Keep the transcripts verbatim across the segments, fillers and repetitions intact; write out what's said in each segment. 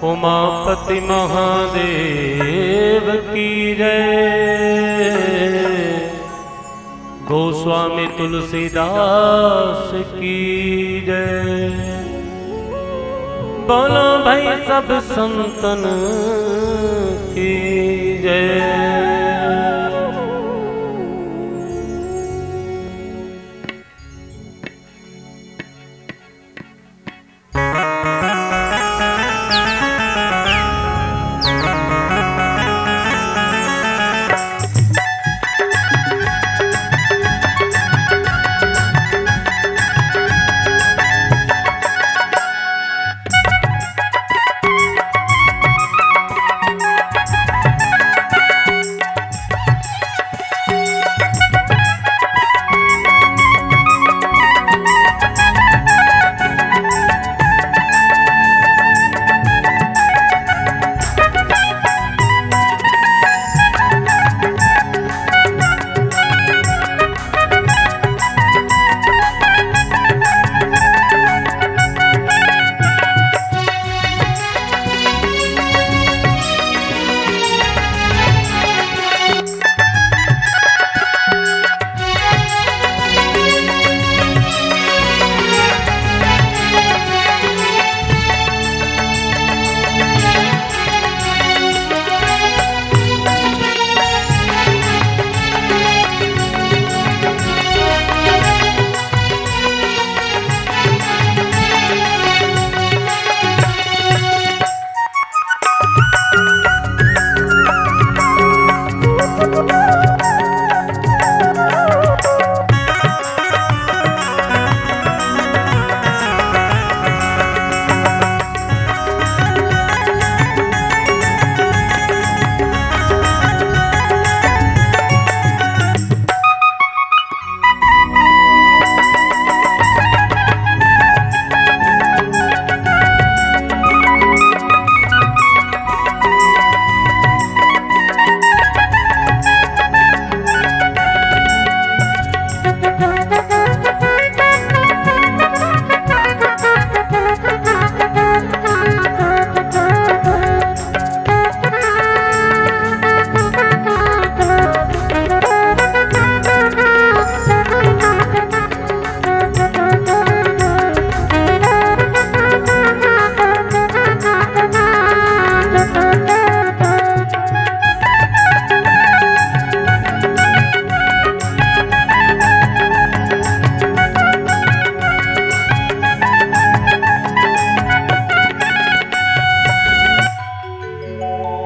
उमापति महादेव की जय। गोस्वामी तुलसीदास की जय। बोलो भाई सब संतन की जय।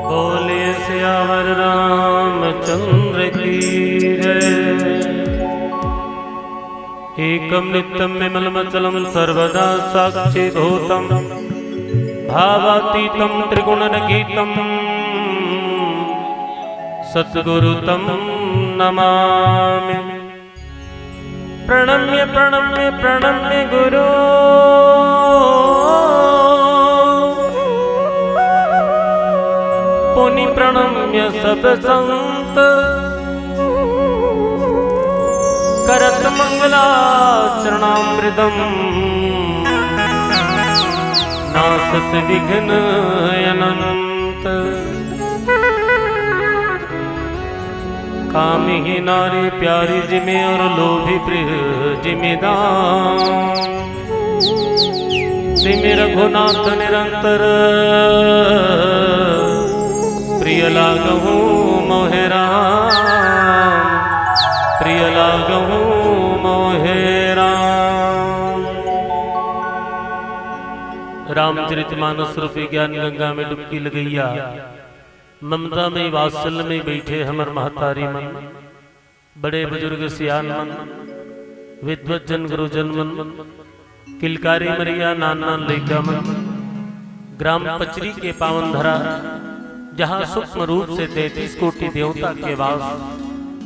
बोले सियावर रामचंद्र की जय। एकं नित्यं विमलमचलं सर्वदा साक्षिभूतं भावातीतं त्रिगुणरहितं सद्गुरु तं नमामि। प्रणम्य प्रणम्य प्रणम्य गुरु, पुनि प्रणम्य सब संत, करत मंगलाचरणामृतम, नासत विघ्न अनंत। कामी नारी प्यारी जिमे और लोभी प्रिय जिमे दाम। सिमि रघुनाथ निरंतर प्रिय लागहु मोहे राम, प्रिय लागहु मोहे राम। रामचरित मानस रूपी ज्ञान गंगा में डुबकी लगइया, ममता में वात्सल्य में बैठे हमर महतारी मन, बड़े बुजुर्ग सियान मन, विद्वत जन गुरुजन मन, किलकारी मरिया नान नान लइका मन, ग्राम पचरी के पावन धरा, जहाँ सूक्ष्म रूप से तैंतीस कोटि देवता के वास,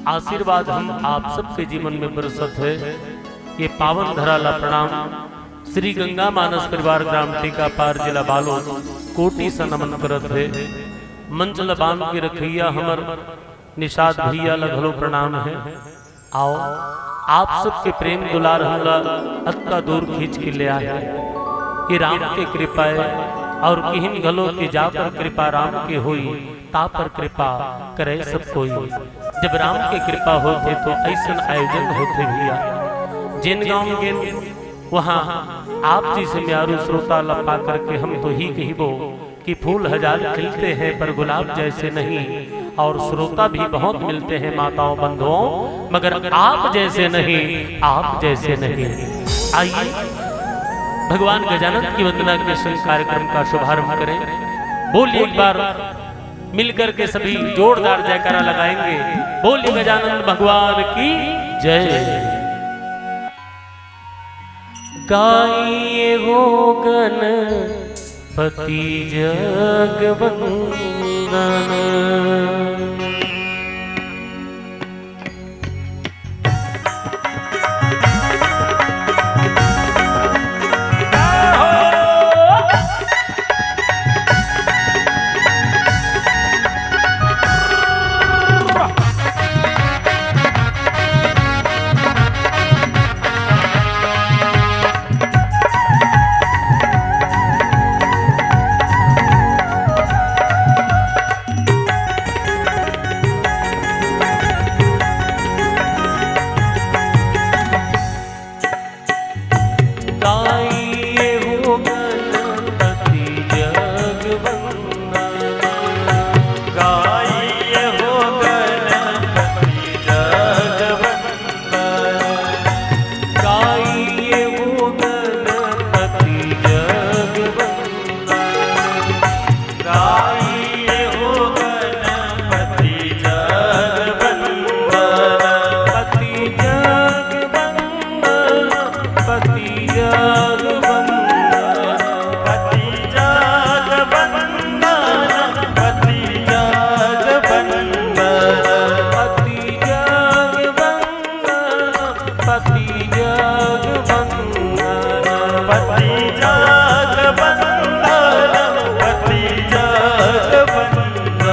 आशीर्वाद हम आप सबके जीवन में बरसत हे। ये पावन धरा ला प्रणाम। श्री गंगा मानस परिवार ग्राम टीका पार जिला बालोद कोटि से नमन करत हे। मंच ला बांध के रखइया हमर निषाद भैया ला घलो प्रणाम हे। आओ, आप सबके प्रेम दुलार हमला अतका दूर खींच के ले आए। ये राम के कृपा हे, और किहिन घलो कि जा पर कृपा राम के होई, ता पर कृपा करे सब कोई। जब राम के कृपा होथे तो अइसन आयोजन होथे भैया, जेन गांव गेन वहाँ आप जइसे म्यारू श्रोता ला पा करके हम तो ही कहिबो कि फूल हजार खिलते हैं पर गुलाब जैसे नहीं, और श्रोता भी बहुत मिलते हैं माताओं बंधुओं, मगर आप जैसे नहीं, आप जैसे नहीं। आइए भगवान गजानन की वंदना के संग कार्यक्रम का शुभारंभ करें। बोलिए एक बार मिलकर के सभी जोरदार जयकारा लगाएंगे। बोलिए गजानन भगवान की जय। गाइए हो गणपति जग वंदन। गाइए हो गणपति जग वंदन। गाइए हो गणपति जग वंदन। गाइए हो गणपति जग वंदन। गाइए हो गणपति जग वंदन। पति जग वंदन, पति जग वंदन। पति जग वंदन, पति जग वंदन। पति जग वंदन, पति जग वंदन। पति जग वंदन, पति जग वंदन।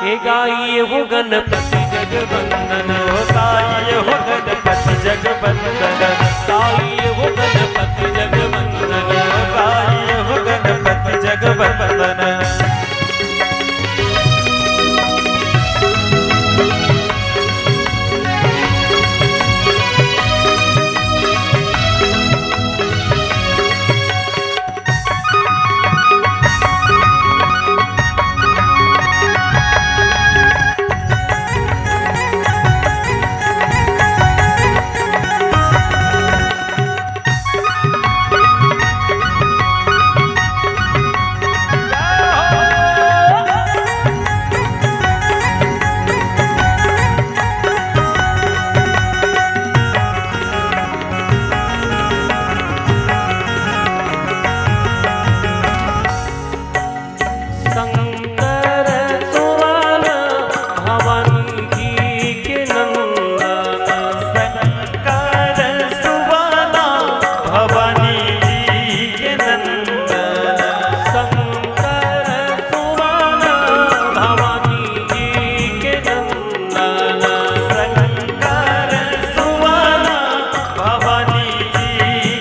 ए गाइए हो गणपति जग वंदन। ओ गाइए हो गणपति जग वंदन। गाइए हो गणपति जग वंदन। ओ गाइए हो गणपति जग वंदन। शंकर सुवन भवानी जी के नंदन। शंकर सुवन भवानी जी के नंदन। शंकर सुवन भवानी जी के नंदन। शंकर सुवन भवानी जी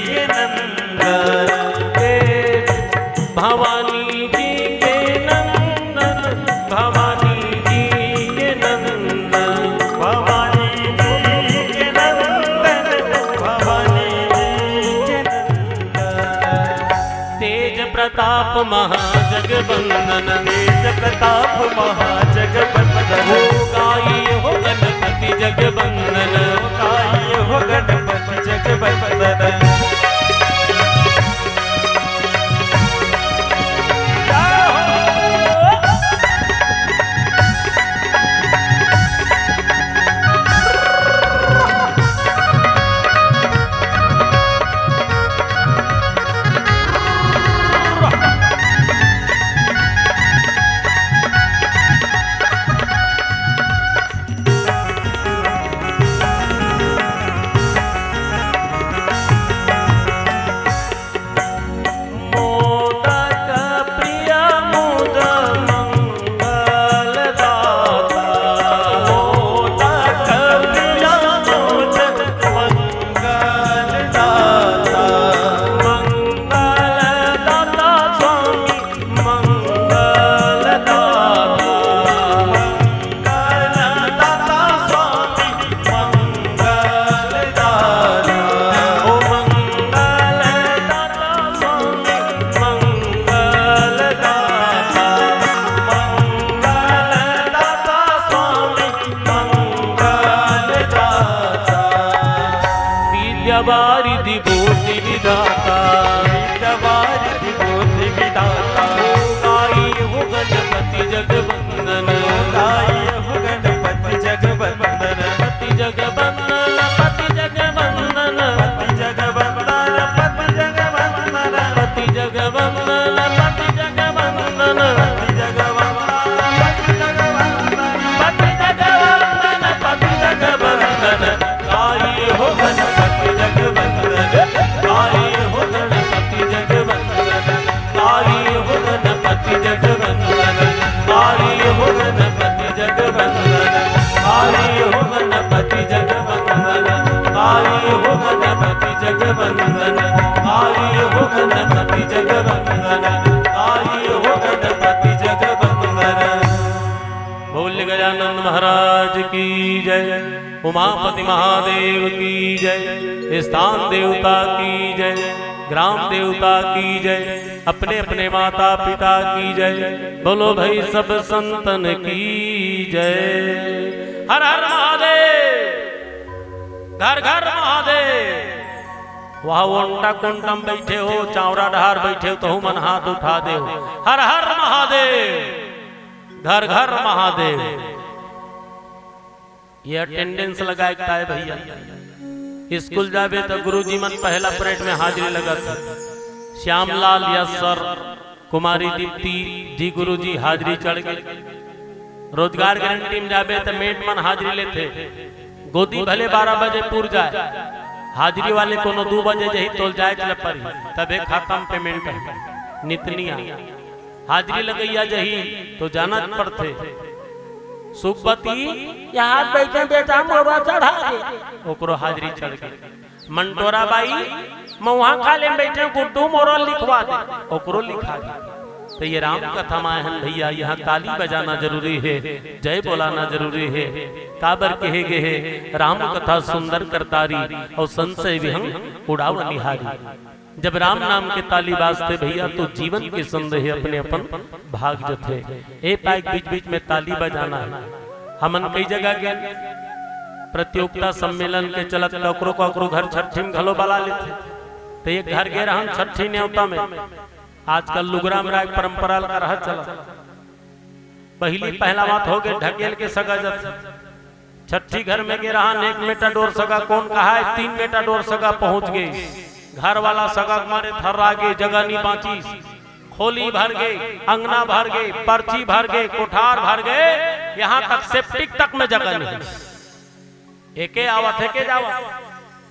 के नंदन। भवानी जी के नंदन, भवानी जी के नंदन। भवानी जी के नंदन, भवानी जी के नंदन। तेज प्रताप महाजगवंदन। तेज प्रताप महाजगवंदन। हो गाइए हो गणपति जगवंदन। गाइए हो गणपति जगवंदन। उमापति महादेव की जय, स्थान देवता की जय, ग्राम देवता की जय, अपने अपने माता पिता की जय। बोलो भाई सब संतन की जय। हर हर महादेव, घर घर महादेव। वह ओंटा कोंटम बैठे हो, चावरा डहार बैठे हो, तहू मन हाथ उठा देव। हर हर महादेव, घर घर महादेव। ये अटेंडेंस लगाए के ताय भैया। स्कूल जाबे त गुरुजी मन पहला परेड में हाजिरी लगत। श्यामलाल या सर, कुमारी दीप्ति जी गुरुजी हाजिरी चढ़ गए। रोजगार गारंटी में जाबे त मेट मन हाजिरी लेथे। गोदी भले बारह बजे पूर जाए, हाजिरी वाले कोनो दू बजे जही तोल जाए के परी, तबे खाता में पेमेंट है। नितनिया हाजिरी लगैया जही तो जाना पड़थे। सुखबती, यहाँ बैठे बेटा मोरा चढ़ा दे, ओकरो हाजिरी चढ़ गई। मंटोरा बाई, मउहा खाले में बैठे गुड्डू मोरा लिखवा दे, ओकरो लिखा दे। तो ये राम कथा मायहन भैया, यहाँ ताली बजाना जरूरी है, जय बोलाना जरूरी है। काबर कहे गए है, राम कथा सुंदर करतारी और संशय विहंग उड़ाव निहारी। जब राम नाम के ताली बाजथे भैया, तो जीवन के संदेह अपने अपन भाग जथे। ए पाए बीच बीच में ताली बजाना है। हमन कई जगह के प्रतियोगिता सम्मेलन के चलत ककरो ककरो घर छट्ठी में घलो बला लेथे। तो एक घर गे रहन छट्ठी नेवता में, आजकल लुगरा मेरा एक परंपरा लगा रहा चला। पहली पहला बात हो गए ढकेल के सगा जथे। छट्ठी घर में गे रहन, एक मेटाडोर सगा कोन कहा है, तीन मेटाडोर सगा पहुंच गए। घर वाला सगा के मारे थर्रा गे, जगह नहीं बांची। खोली भर गए, अंगना भर गए, पर्ची भर गए, कोठार भर गए, यहाँ तक सेप्टिक तक में जगह नहीं। एके आवत है के जावत।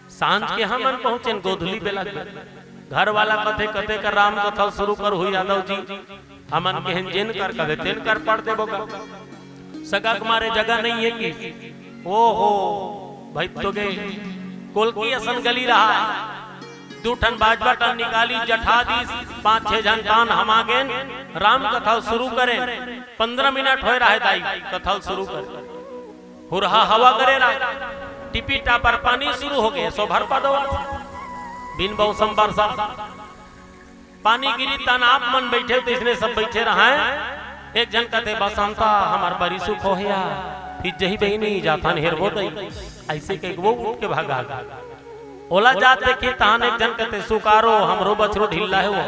सांझ के हमन पहुंचेन गोधली बेला के। घर वाला कथे, कथे कर राम कथा शुरू कर हो यादव जी। हमन केहेन जेन कर कहे तेन कर पड़ देबो का। सगा के मारे जगह नहीं है कि। ओहो, भाई तो गए। कोलकी असन गली रहा। दू ठन बाजबा टन निकाली जठा दीस, पांच छह झन तान हमा गेन। राम कथा शुरू करेन। पंद्रह मिनट होए रहे दाई, कथा शुरू करे। हुरहा हवा करे ला, टिपी टापर पानी शुरू हो गए, सो भर पा दो। बिन मौसम बरसा, पानी गिरी तन आप मन बैठे, तो इसने सब बैठे रहा है। एक जन कहते, "बसंता, हमार बरी सुख हो गया, फिर जही बहिनी जाथन हेरबो दई।" ऐसे कह के वो उठ के भागा। ओला जात देखी तहान एक जन कहते, "सुकारो, हमरो बछरू ढिल्ला है वो,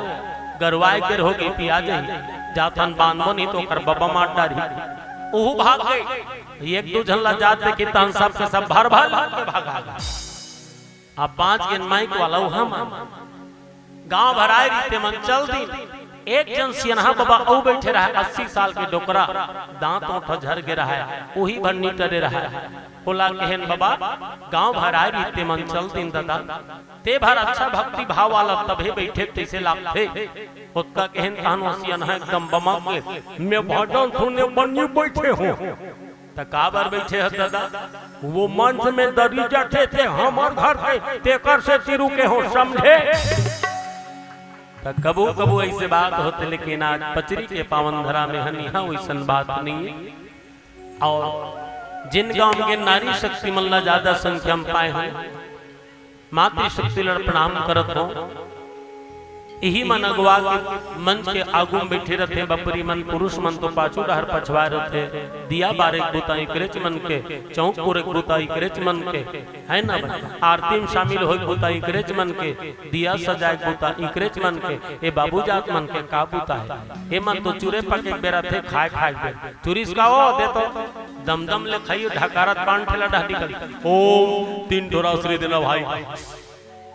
गरुआए के रहोगे पिया जही, जाथन बांधबो नहीं तो ओकर बब्बा मार डारी।" ओहू भाग गए। एक दू झन ला जात देखी तहान सब के सब भर भर के भागा। अब बांच गेन माइक वाला, वो हम गांव भराए रहिते मन चल दिन। एक जन सियनहा बाबा अउ बैठे रहे, अस्सी साल के डोकरा, दांत ओठ झर गे रहे, वही भर नी टरे रहे। ओला कहेन, "बाबा, गांव भराए रहिते मन चल दिन दादा, ते भर अच्छा भक्ति भाव वाला तभे बैठे तैसे लागथे।" ओतका कहेन तहन वो सियनहा एकदम बमक गे, "मैं भजन सुने बर नी बैठे हूं।" त काबर बैठे ह दादा? वो मंच में दरी जाथे ते हमर घर के, तेकर से तिरु के हो, समझे? त कबू कबू ऐसे बात होते, लेकिन आज पचरी के पावन धरा में हन, यहाँ वैसन बात नहीं है। और जिन गांव के नारी शक्ति मन ला ज्यादा संख्या में पाए हैं, मातृशक्ति ला प्रणाम करत हो। इही मन अगवा के मंच के आगू में बैठे रहते, बपरी मन, पुरुष मन तो पाछू डहर पछवाए रहते। दिया बारे के बुता इकरेच मन के, चौक पुरे के बुता इकरेच मन के, है ना भाई? आरती में शामिल होए के बुता इकरेच मन के, दिया सजाए के बुता इकरेच मन के। ए बाबू जात मन के का बुता है? ए मन तो चूरे पके के बेरा थे, खाए खाए के बेरा। चुरिस का ओ दे तो दमदम ले खाइयो, ढकारत पान ठेला डहर निकल। ओम तीन ठोरा श्री देना भाई।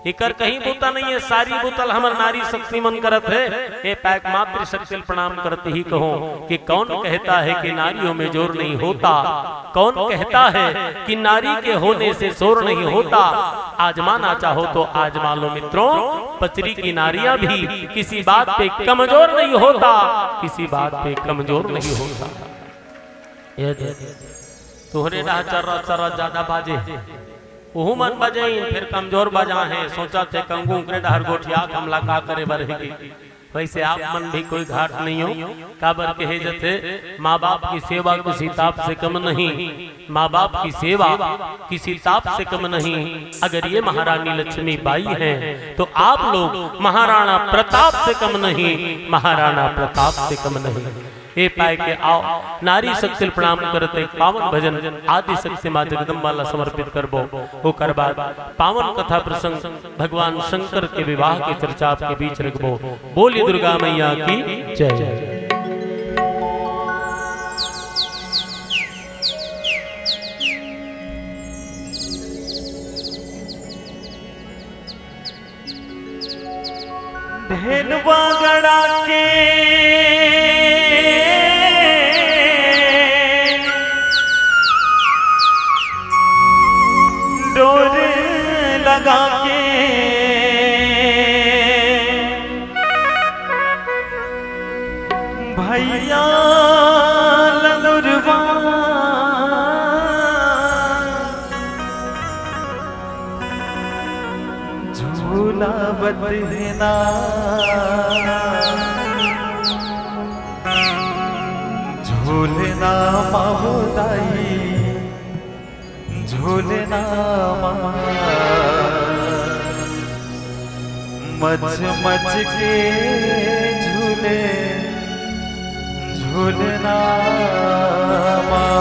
इकर कहीं बुता नहीं है, सारी बुतल हमर नारी शक्ति मन करत है। ए पाए के मातृशक्ति ल प्रणाम करते ही कहो कि कौन कहता है कि नारियों में जोर नहीं होता, कौन कहता है कि नारी के होने से शोर नहीं होता। आजमाना चाहो तो आजमा लो मित्रों, पचरी की नारियां भी किसी बात पे कमजोर नहीं होता, किसी बात पे कमजोर नहीं होता। ये दे, तोहरे डहर चर्रा चर्रा ज्यादा बाजे, उहू मन बजाइन, फिर कमजोर बजा है, सोचा थे कंगू उकरे डहर गोठिया, हमला का करे बर है कि वैसे आप मन भी कोई घाट नहीं हो, काबर कहे जथे, माँ बाप की सेवा किसी ताप से कम नहीं, माँ बाप की सेवा किसी ताप से कम नहीं। अगर ये महारानी लक्ष्मी बाई हैं, तो आप लोग महाराणा प्रताप से कम नहीं, महाराणा प्रताप से कम नहीं। ए पाए के आओ, नारी शक्ति ल प्रणाम करत एक पावन भजन आदि शक्ति माँ जगदम्बा ला समर्पित करबो। ओकर बाद पावन कथा प्रसंग भगवान शंकर के विवाह के चर्चा आपके बीच रखबो। बोलिए दुर्गा मैया की जय। धेनुआ गड़ा के डोर लगा के भैया लंगुरवा झूलावत हे ना, झूलना माँ हो दाई, झूलना माँ। मच मच के झूले, झूलना माँ।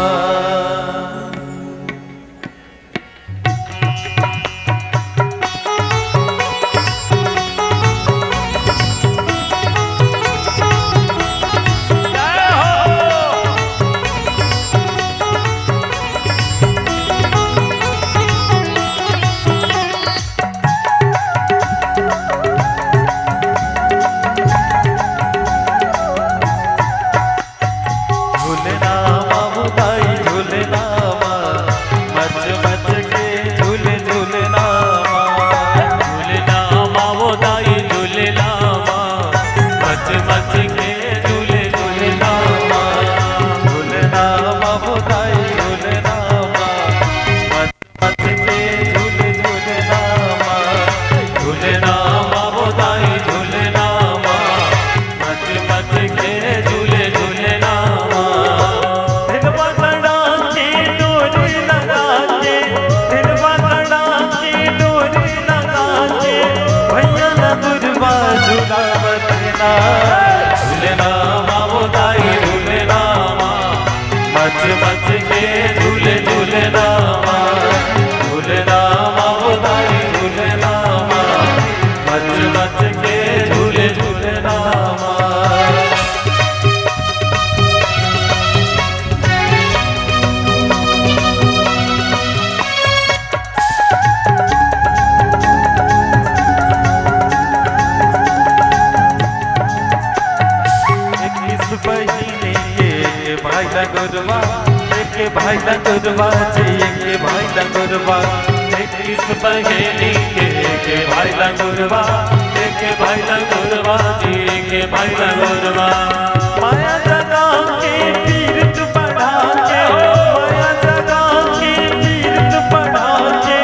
झूलना माँ बुदाई झूलना माँ, मच मच के झूले झूलना माँ। झूलना माँ बुदाई झूलना माँ, मच मच के झूले झूलना माँ। झूलना माँ बुदाई झूलना माँ, मच मच के झूले झूलना माँ। झूलना माँ बुदाई झूलना माँ, मच मच के झूले झूलना माँ। हिलवा सड़ा के डोरी लगा के, हिलवा सड़ा के डोरी लगा के, भैया ना दुर्बा झूलावत ना। झूलना माँ बुदाई झूलना माँ, मच मच के झूले झूलना माँ। झूलना माँ बुदाई झूलना माँ, मच मच के झूले झूलना माँ। इक्कीस बहिनी के एक भाई लंगुरवा, एक भाई लंगुरवा जी, एक भाई लंगुरवा। इक्कीस बहिनी के एक भाई लंगुरवा, एक भाई लंगुरवा जी, एक भाई लंगुरवा। माया जगा के पीरत बढ़ा के, माया जगा के पीरत बढ़ा के,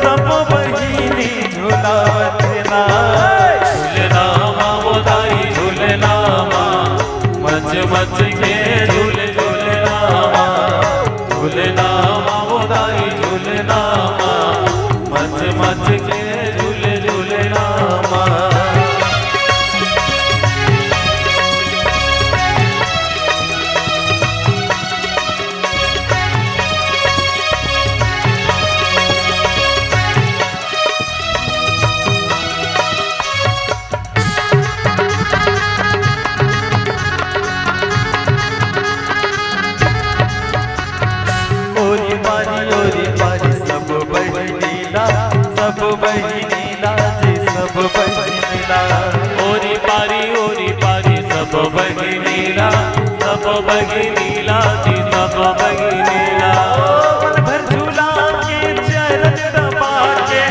सब बहिनी झूलावत ना। झूलना माँ बुदाई झूलना माँ, मच मच के झूले झूलना माँ। झूलना माँ बुदाई झूलना माँ, मच मच के झूले झूलना माँ। ओरी पारी, ओरी पारी, सब बहिनी ला, सब बहिनी ला जी, सब बहिनी ला। ओरी पारी, ओरी पारी, सब बहिनी ला, सब बहिनी ला जी, सब बहिनी ला। मन भर झूला के चरण दबा के,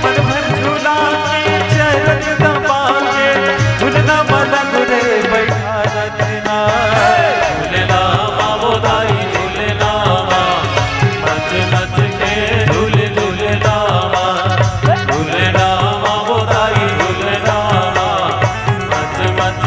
मन भर झूला के चरण दबा के, झूलना मलंग रे बैठा रखना। झूलना माँ बुदाई झूलना माँ, मच मच के झूले झूलना माँ। झूलना माँ बुदाई झूलना माँ, मच मच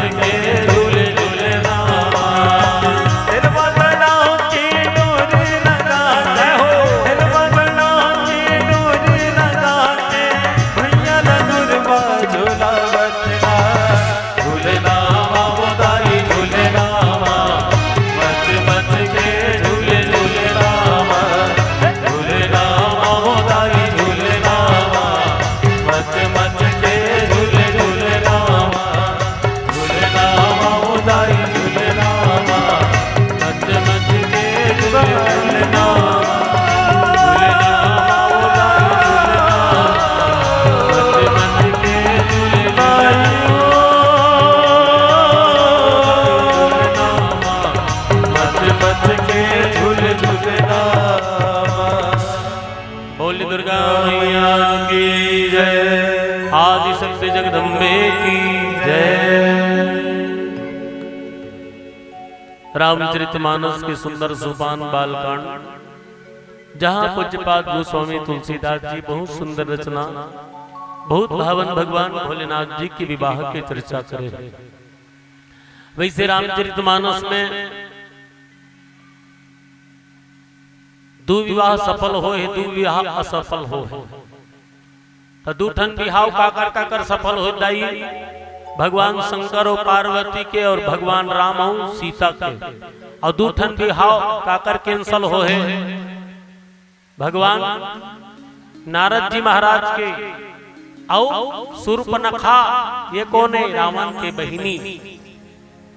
रामचरितमानस के सुंदर सोपान बालकांड, जहाँ पूज्यपाद गोस्वामी तुलसीदास जी बहुत सुंदर रचना, बहुत भावन भगवान भोलेनाथ जी के विवाह के चर्चा करे हे। वैसे रामचरितमानस में दू विवाह सफल होय हे, दू विवाह असफल होय हे। त दू ठन बिहाव काकर काकर सफल होय दाई? भगवान शंकर अउ पार्वती के अउ भगवान राम अउ सीता के। अउ दू ठन बिहाव काकर cancel होय हे? भगवान नारद जी महाराज के अउ शूर्पणखा, ये कोन हे? रावण के बहिनी।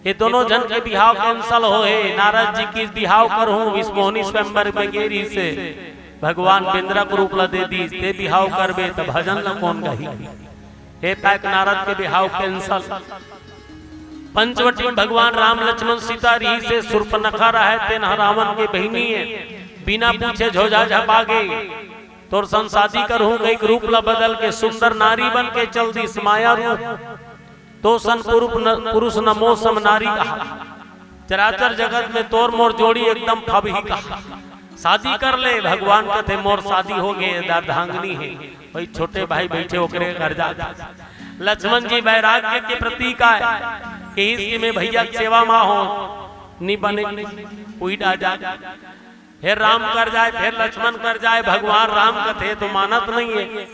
ये दोनों झन के बिहाव cancel होय हे। नारद जी के बिहाव करहूं, विश्वमोहनी स्वयंवर में गे रिहिस हे, भगवान बेंदरा के रूप ला दे दिस, ते बिहाव करबे त भजन ला कोन गाही? हे पाय के नारद के बिहाव cancel। पंचवटी में भगवान राम लक्ष्मण सीता रिहिस हे, शूर्पणखा रहय, तेन ह रावण के बहिनी हे, बिना पूछे झोझा झपा गे। तोर संग शादी करहूं कहिके रूप ला बदल के सुंदर नारी बन के चल दिस, माया रूप। तो सन पुरुष न, पुरुष न मो सम नारी कहा। चराचर जगत में तोर मोर जोड़ी एकदम फबही कहा। शादी कर ले, भगवान कथे मोर शादी हो गे, अर्धांगिनी हे। वही छोटे भाई बैठे ओकरे घर जात। लक्ष्मण जी वैराग्य के प्रतीक आय, कहिस कि मैं भैया के सेवा मा हो, नी बने, उही डा जा। फिर राम कर जाय, फिर लक्ष्मण कर जाय, भगवान राम कथे तो मानत नहीं हे।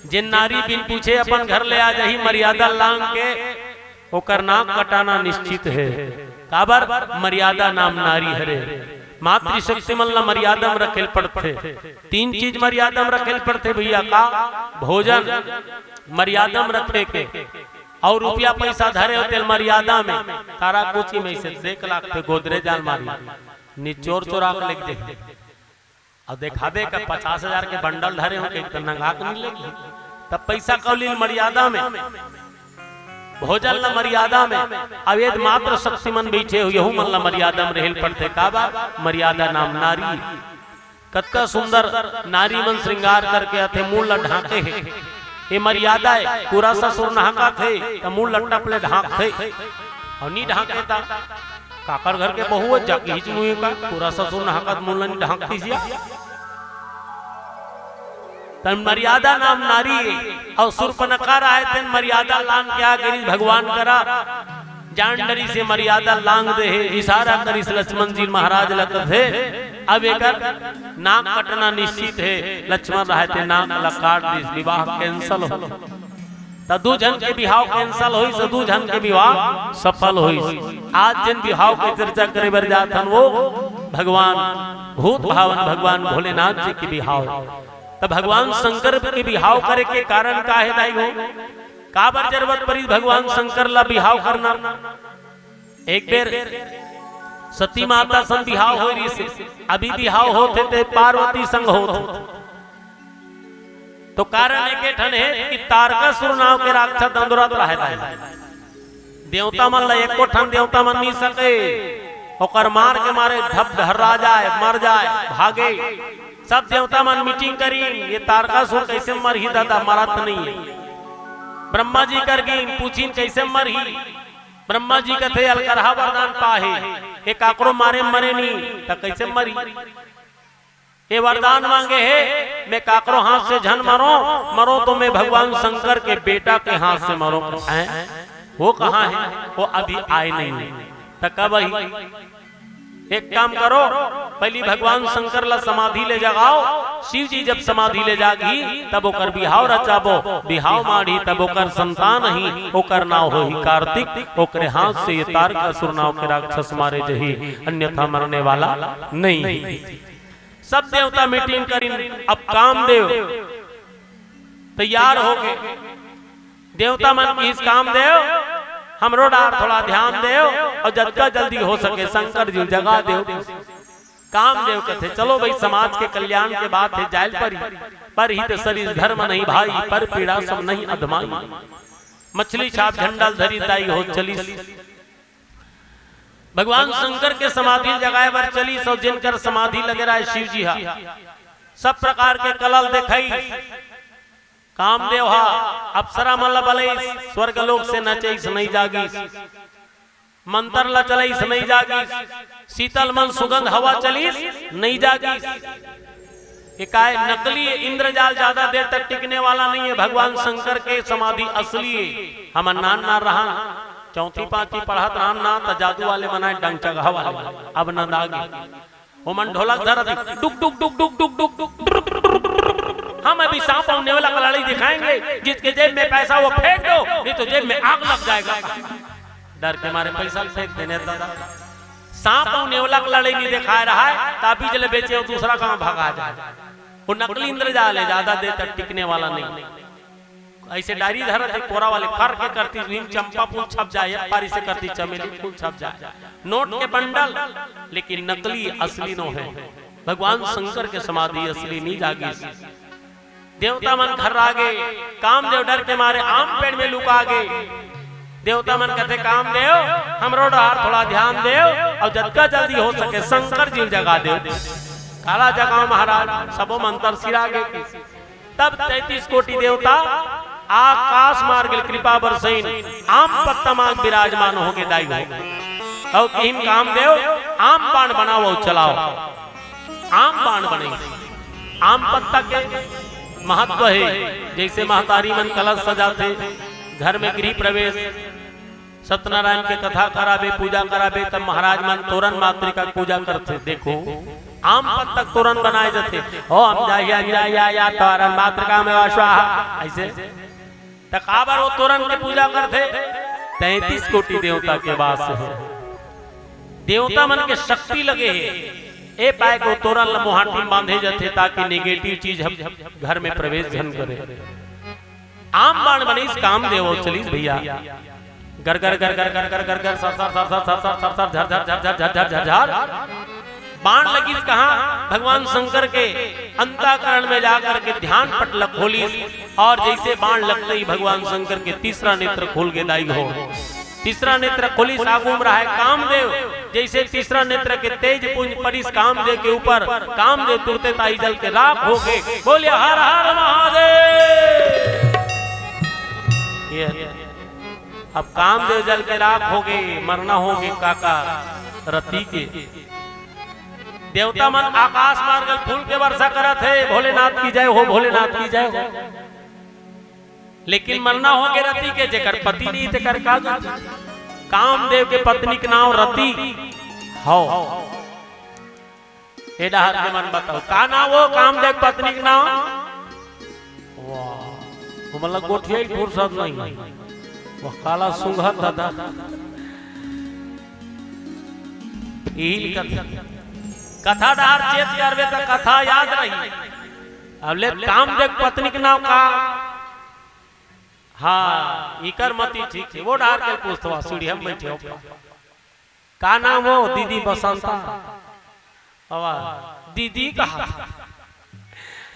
जेन नारी बिन पूछे अपन घर ले आ जाही मर्यादा लांग के, ओकर नाक कटाना निश्चित हे। काबर? मर्यादा नाम नारी हरे। मातृशक्ति मन ला मर्यादा में रखे ल पड़थे। तीन चीज मर्यादा में रखे ल पड़थे भैया, का? भोजन मर्यादा में रखे के, अउ रुपया पैसा धरे हो तेल मर्यादा में। तारा कुछ ही में से देख लागथे गोदरेज अलमारी, निचोर चोरा के लेके जाही। अउ देखाबे का पचास हजार के बंडल धरे हो, एक तो नंगा के नहीं लेगी, तब पैसा कौली ल मर्यादा में, भोजन ला मर्यादा में। अब ये मातृशक्ति मन बैठे हो, यहू मन ला मर्यादा में रहे ल पड़थे। काबर? मर्यादा नाम नारी। कतका सुंदर नारी मन श्रृंगार करके आथे, मुंह ला ढांके हे, ये मर्यादा हे। पूरा ससुर नहाकत हे त मुंह ला टप ले ढांकथे, अउ नी ढांके त काकर घर के बहू हे, जाके हिच मुही का, पूरा ससुर नहाकत मुंह ला नी ढांकतिस या। तन मर्यादा नाम नारी हे, अउ शूर्पणखा रहय तेन मर्यादा लांग के आ गे रिहिस भगवान करा, जान डरिस हे मर्यादा लांग दे हे, इशारा करिस लक्ष्मण जी महाराज ला कथे, अब एकर नाक कटना निश्चित हे। लक्ष्मण रहय ते नाक ला काट दिस, विवाह cancel हो। त दू झन के बिहाव cancel होइस, दू झन के विवाह सफल होइस। आज जेन बिहाव के चर्चा करे बर जात हन, वो भगवान भूत भावन भगवान भोलेनाथ जी के बिहाव। त भगवान शंकर के बिहाव करे के कारण का हे दाई हो? काबर जरूरत परिस भगवान शंकर ला बिहाव करना? एक बेर सती माता संग बिहाव होय रिहिस, अभी बिहाव होथे ते पार्वती संग होथे। तो कारण एके ठन हे कि तारकासुर नाव के राक्षस दंदुरत रहय। देवता मन ला एको ठन देवता मन नी सके, ओकर मार के मारे ढप ढर्रा जाय, मर जाय, भागे। सब देवता मन meeting करिन, ये तारकासुर कइसे मरही दादा, मरत नहीं हे। ब्रह्मा जी कर गिन, पूछिन कइसे मरही। ब्रह्मा जी कथे अलकरहा वरदान पाहे, ये काकरो मारे मरे नहीं, त कइसे मरही? ये वरदान मांगे हे, मैं काकरो हाथ से झन मरो, मरो तो मैं भगवान शंकर के बेटा के हाथ से मरो। हैं? वो कहाँ हे? वो अभी आय नहीं हे। त कब आही? एक काम करो, पहिली भगवान शंकर ला समाधि ले जगाओ। शिव जी जब समाधि ले जागही, तब ओकर बिहाव रचाबो। बिहाव माढ़ी, तब ओकर संतान ही, ओकर नाव होही कार्तिक। ओकरे हाथ से ये तारकासुर नाव के राक्षस मारे जही, अन्यथा मरने वाला नहीं हे। सब देवता meeting करिन, अब कामदेव तैयार हो गे। देवता मन किहिस, कामदेव, हमरो डार थोड़ा ध्यान देव, अउ जतका जल्दी हो सके शंकर जी ल जगा देव। कामदेव कथे, चलो भाई, समाज के कल्याण के बात हे, जाय ल परी, परहित सरिस धरम नहीं भाई, पर पीड़ा सम नहीं अधमाई। मछली छाप झंडा ल धरी दाई हो चलिस। भगवान शंकर के समाधि जगाए बर चलिस, अउ जेन कर समाधि लगे रहय शिव जी हा, सब प्रकार के कला ल देखइस। कामदेव हा अप्सरा मन ला बलइस, स्वर्ग लोक से नचइस, नहीं जागिस। मंतर ला चलाइस, नहीं जागिस। शीतल मन सुगंध हवा चलिस, नहीं जागिस। ये काय नकली इंद्रजाल ज्यादा देर तक टिकने वाला नहीं है। भगवान शंकर के समाधि असली है। हमन नान नान रहन, चौथी पांचवी पढ़त रहन ना, त जादू वाले बनाए, डंग चगहा वाले, अब नंदा गे। ओमन ढोलक धरत हे, डुक डुक डुक डुक डुक डुक डुक। हम अभी सांप और नेवला का लड़ाई दिखाएंगे, जिसके जेब में पैसा वो फेंक दो, नहीं तो जेब में आग लग जाएगा। डर के मारे पैसा फेंक देने दादा। सांप और नेवला का लड़ाई नहीं दिखाए रहा है, ताबीज ले बेचे और दूसरा कहाँ भगा जाए। वो नकली इंद्रजाल है, ज्यादा देर तक टिकने वाला नहीं। ऐसे डायरी धरत हे कोरा वाले, फर के करती हुई चंपा फूल छप जाए, एक बारी से करती चमेली फूल छप जाए। नोट के बंडल, लेकिन नकली असली नो है। भगवान शंकर के समाधि असली नहीं जागिस। देवता मन खर्रा गे, कामदेव डर के मारे आम पेड़ में लुका गे। देवता मन कथे, "कामदेव, हमरो डहार थोड़ा ध्यान देव, और जतका जल्दी हो सके शंकर जी ल जगा देव।" काला जगाओ महाराज, सबो मंतर सिरा गे। तब तैंतीस कोटि देवता आकाश मार्ग ले कृपा बरसइन, आम पत्ता मांग विराजमान हो गे दाई हो। अउ किहिन, "कामदेव, आम बाण बनाओ अउ चलाओ।" आम बाण बने। आम पत्ता के महत्व है, जैसे महतारी मन कलश सजाथे, घर में गृह प्रवेश, सत्यनारायण के कथा कराबे, पूजा कराबे, तब महाराज मन तोरन मातृका के पूजा करथे। देखो, आम पत्ता के तोरन बनाए जाथे। ओम जय जय जय जय जय तोरन मातृका में स्वाहा। ऐसे त काबर वो तोरन के पूजा करथे? तैंतीस कोटि देवता के वास है। देवता मन के शक्ति लगे हे। ए पाए के वो तोरन ल मोहाटी म बांधे जाथे, ताकि नेगेटिव चीज ह घर में प्रवेश झन करे। आम बाण बनिस, कामदेव अउ चलिस भैया। गर गर गर गर गर गर गर गर sir sir sir sir sir sir sir sir झर झर झर झर झर झर झर झर। बाण लगिस कहाँ? भगवान शंकर के अंतःकरण में जा करके ध्यान पट ल खोलिस, और जैसे बाण लगते ही भगवान शंकर के तीसरा नेत्र खुल गे दाई हो। तीसरा नेत्र खोलिस, आगू म रहे कामदेव। जैसे तीसरा नेत्र के तेज पुंज परिस कामदेव के ऊपर, कामदेव तुरते ताही जल के राख हो गे। बोलिए हर हर महादेव। ये अब कामदेव जल के राख हो गे, मरना हो गे काका रति के। देवता मन आकाश मार्ग ल फूल के वर्षा करत हे, भोलेनाथ की जय हो, भोलेनाथ की जय हो। लेकिन मरना हो गे रति के, जेकर पति नहीं तेकर का गति? कामदेव के पत्नी के नाम रति हव। ए डहर के मन बताओ, का नाम वो कामदेव के पत्नी के नाम? वाह, हमला गोठिया ही फुर्सत नहीं। वाह, काला सुंघत दादा। यही कथा, कथा डहर चेत करबे त कथा याद रही। अब ले कामदेव के पत्नी के नाम का? हाँ, इकर मती ठीक है। वो डहर के पूछत हव, सीढ़िया में बैठे हो। का नाम हो? दीदी बसंता। अवा, दीदी कहा था।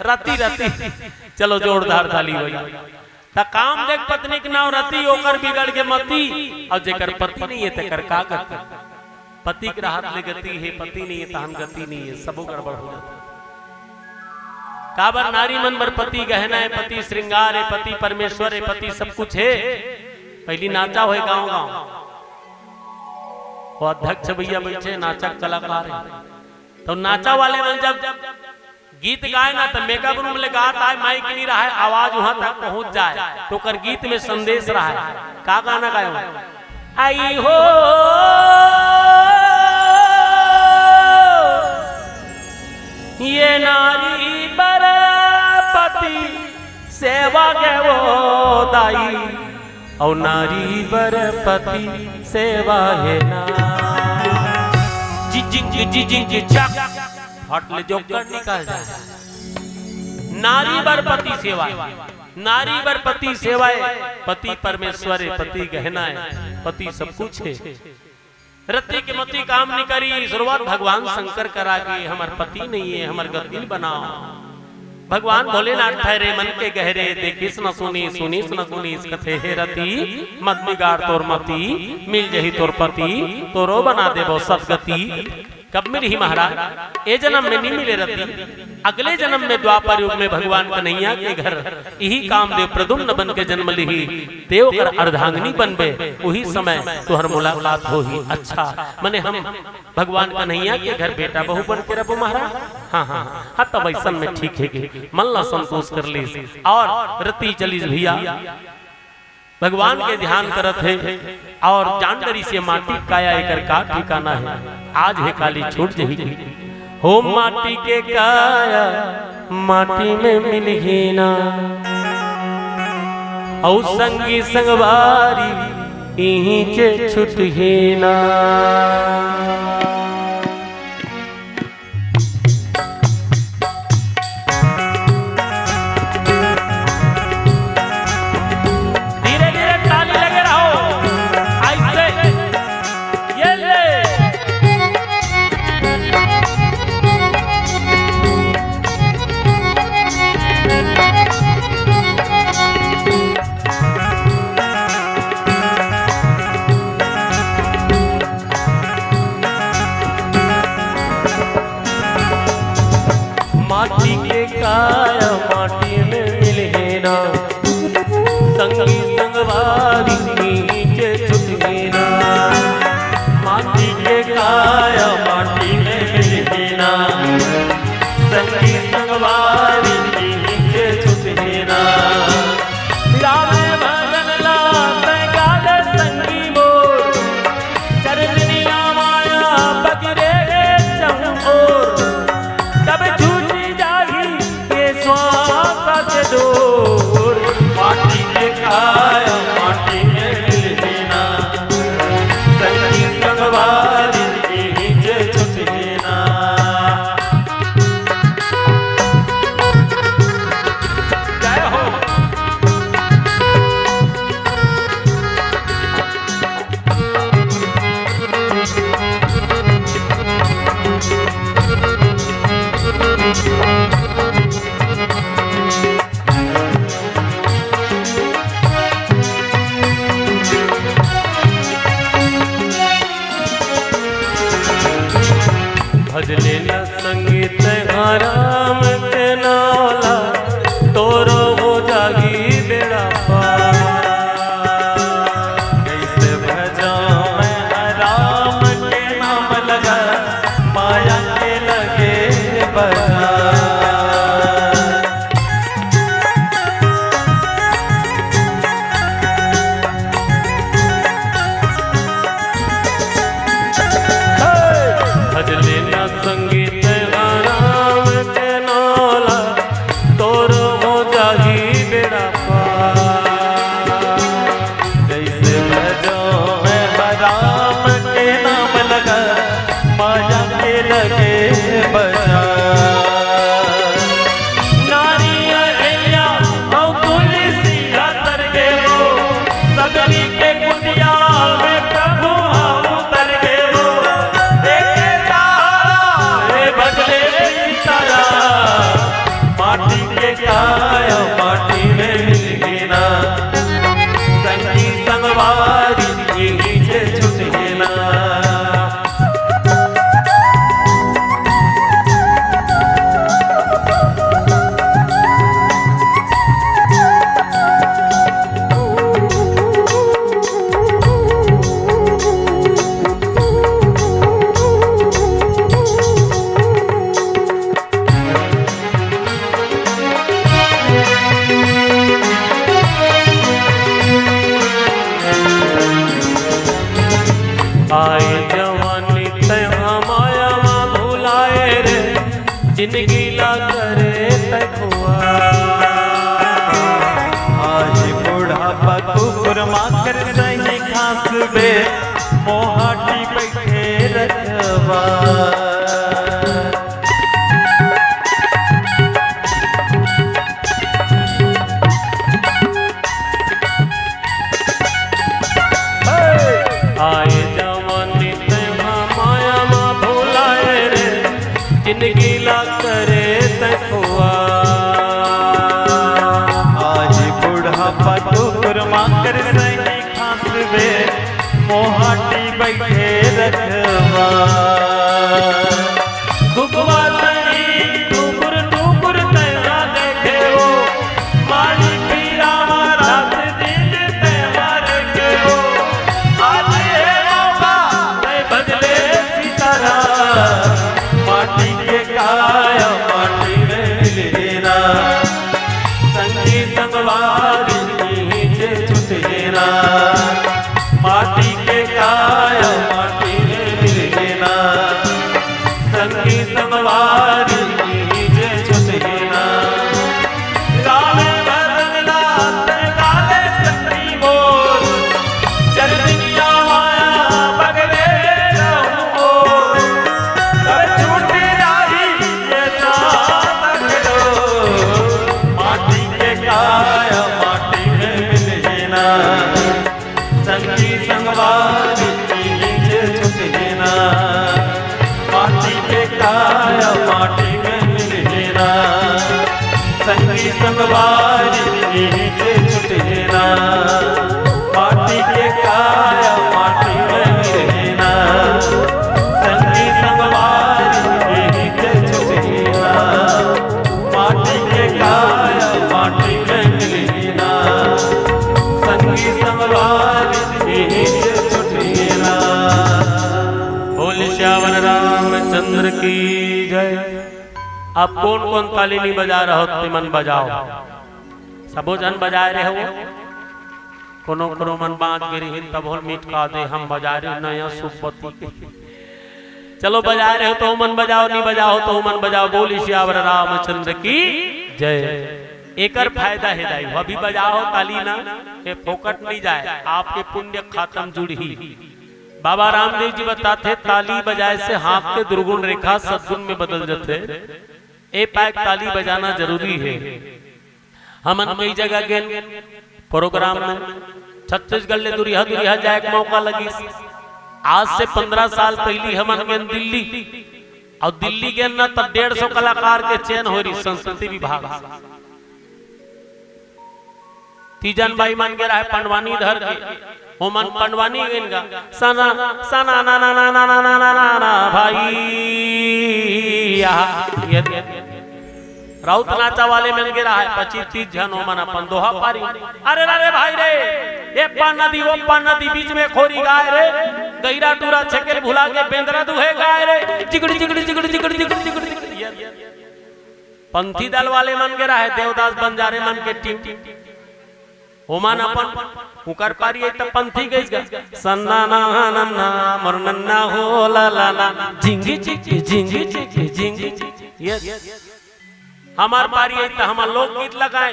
रति, रति। चलो जोरदार ताली बजाओ। त कामदेव के पत्नी के नाम रति, ओकर बिगड़ गे मति, अउ जेकर पति नहीं है तेकर का गति? पति के रहत ले गति हे, पति नहीं है तहन गति नहीं है, सबो गड़बड़ हो जाथे। काबर नारी मन बर पति गहना है, पति श्रृंगार है, पति परमेश्वर है, पति सब कुछ है। पहली नाचा होय गांव गांव, वो अध्यक्ष भैया बैठे, नाचक कलाकार है, तो नाचा वाले मन जब गीत गाए ना, तो मेकअप रूम ले गात आए, माइक नहीं रहा है, आवाज वहां तक पहुंच जाए, तो ओकर गीत में संदेश रहा है। का गाना गाए हो? आई हो ये नारी बर पति सेवा गे वो दाई, अउ नारी बर पति सेवा हे ना। जिजिंग जिजिंग चक, फट ले जोकर निकल जाए। नारी बर पति सेवा, नारी बर पति सेवा है, पति परमेश्वर है, पति गहना है, पति सब कुछ है। रति के मति काम नहीं करी, शुरुआत भगवान शंकर करा के, हमर पति नहीं है, हमर गति बनाओ। भगवान भोलेनाथ ठहरे मन के गहरे, देखिस न सुनिस, सुनिस न सुनिस, कथे हे रति, मत बिगाड़ तोर मति, मिल जही तोर पति, तोरो बना देबो सदगति। कब मिलही महाराज? ए जन्म में नहीं मिले रति। अगले जन्म में द्वापर युग में भगवान कन्हैया के घर इही कामदेव प्रद्युम्न बन के जन्म लिही, ते ओकर अर्धांगिनी बनबे, उही समय तोहर मुलाकात होही। अच्छा, मने हम भगवान कन्हैया के घर बेटा बहू बन के रबो महाराज? हाँ, हाँ, हाँ, हाँ, तब ऐसन में ठीक हे के मन ला संतोष कर लीस और रति चलिस भैया। भगवान के ध्यान करत हे और जान डरिस ये माटी काया एकर का ठिकाना हे। आज हे काली छूट जही। हो माटी के काया माटी में मिलही ना, अउ संगी संगवारी इहीं चे छुटही ना। धीरे धीरे ताली लगे रहो। ऐसे। ये ले। माटी के काया माटी में मिलही ना, संगी संगवारी नीचे छुटही ना। माटी के काया माटी में मिलही ना, संगी संगवारी नीचे छुटही ना। राम भजन ला तै गाले संगी मोर, चरनिया माया पकड़े रे चहुं ओर। तब छूटी जाही ये श्वास के डोर। माटी के काया माटी में मिलही ना, संगी संगवारी के नीचे छुटही ना। जय हो। भजले न संगी तैं राम के नाम ला, तोरो हो जाही बेड़ा पार। कैसे भजां मैं राम के नाम लगा, माया के लगे बाजार। भजले न संगी तैं राम के नाम ला, तोरो हो जाही बेड़ा पार। जैसे भजां मैं राम के नाम लगा, माया के लगे बाजार। नारियल अइया अउ तुलसी अतर गे वो, सगरी के कुटिया में प्रभु हम उतर गे वो। देखे तारा, हे भजले सीताराम, माटी के काया माटी में मिलही ना, संगी संगवारी के नीचे छुटही ना। आए जवानी तैं हा माया मा भुलाए रे, जिनगी ला करे तैं खुआर। आही बुढ़ापा कुकुर माकर सही खांसबे, मोहाटी बइठे रखवार। आए जवानी तैं हा माया मा भुलाए रे, जिनगी ला करे तैं खुआर। आही बुढ़ापा कुकुर माकर सही खांसबे, मोहाटी बइठे रखवार। कुकुआ सही कुकुर ना, संगी संगवारी जे छुटे ना। गावे भजन नाथ गावे संगी मोर, चल दुनिया माया पगले जाऊं मोर। तब छूट जाई ये साथ डोर, माटी के काया माटी में मिले ना। संगी संगवारी नीचे छुटे ना, माटी के काया माटी में मिले ना। संगी संगवारी नीचे छुटे ना, माटी के काया माटी में मिले ना। संगी संगवारी नीचे छुटे ना, माटी के काया माटी में मिले ना। संगी संगवारी नीचे छुटे ना। बोल सियावर रामचंद्र की जय। अब कोन कोन ताली नहीं बजा रहो, ते मन बजाओ। सबो झन बजाए रहे हो, कोनो कोनो मन बांच गे रहिन, तब होल मिटका दे, हम बजा रहे नया सुपति के। चलो बजाए रहे हो तो मन बजाओ, नहीं बजाओ तो मन बजाओ। बोल सियावर रामचंद्र की जय। एकर फायदा हे दाई, अभी बजाओ ताली ना, ये फोकट नहीं जाए, आपके पुण्य खातम जुड़ही। बाबा रामदेव जी बताथे, ताली बजाए से हाथ के दुर्गुण रेखा सद्गुण में बदल जाथे। ए पाए ताली बजाना जरूरी है। हमन कई जगह गेन प्रोग्राम में, छत्तीसगढ़ ले दुरिहा दुरिहा जाए के मौका लगिस। आज से पंद्रह साल पहली हमन गेन दिल्ली, और दिल्ली गेन ना तब डेढ़ सौ कलाकार के चयन हो रही संस्कृति विभाग। तीजन बाई मन गे रहे पंडवानी धर के, ओमन पंडवानी गेन गा, सना सना ना ना ना ना ना ना ना ना ना भाई, आहा, ये राउत नाचा वाले मन गे रहे पच्चीस तीस झन, ओमन अपन दोहा पारी। अरे रे रे भाई रे, ए पा नदी ओ पा नदी बीच में खोरी गाय रे, गैरा टूरा छकेल भुला के बेंदरा दुहे गाय रे, जिगड़ी जिगड़ी जिगड़ी जिगड़ी जिगड़ी जिगड़ी जिगड़ी। ये पंथी दल वाले मन गे रहे, देवदास बंजारे मन के टीम। ओमन अपन उकर पारी आई त पंथी गइस गा। सन्ना ना नन्ना मोर नन्ना हो ला ला ला, झिंगी झिंगी झिंगी झिंगी झिंगी। यस, हमार पारी आई त हमर लोकगीत लगाए।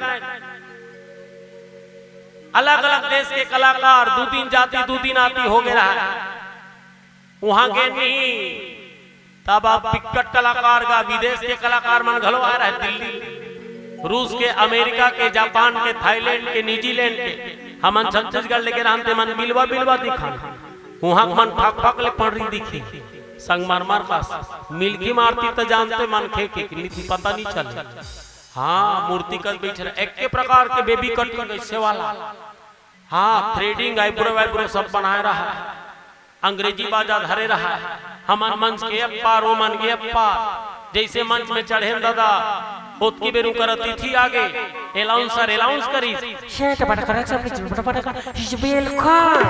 अलग-अलग देश के कलाकार दू दिन जाती, दू दिन आती हो गे रहा। उहाँ गे नहीं, तब अब बिकट कलाकार गा, विदेश के कलाकार मन घलो आ रहे, दिल्ली, रूस के, अमेरिका के, जापान के, थाईलैंड के, न्यूजीलैंड के। हमन छत्तीसगढ़ ले गे रहन, ते मन बिलवा बिलवा दिखान। उहाँ के मन फक फक ले पंडरी दिखी, संगमरमर कस। मिलकी मारती त जानते मनखे के, कि नहीं पता नहीं चले। हाँ, मूर्ति कस बैठे रहे, एक के प्रकार के बेबी कटिंग ऐसे वाला। हाँ, थ्रेडिंग, आईब्रो वाईब्रो सब बनाए रहा, अंग्रेजी बाजा धरे रहा। हमन मंच के एक पार, ओमन के एक पार। जैसे मंच में चढ़ेन दादा, ओतकी बेर उकर अतिथि आगे, अनाउंसर अनाउंस करिस। शेट बटकर, सब कुछ बटकर, बिल्कुल।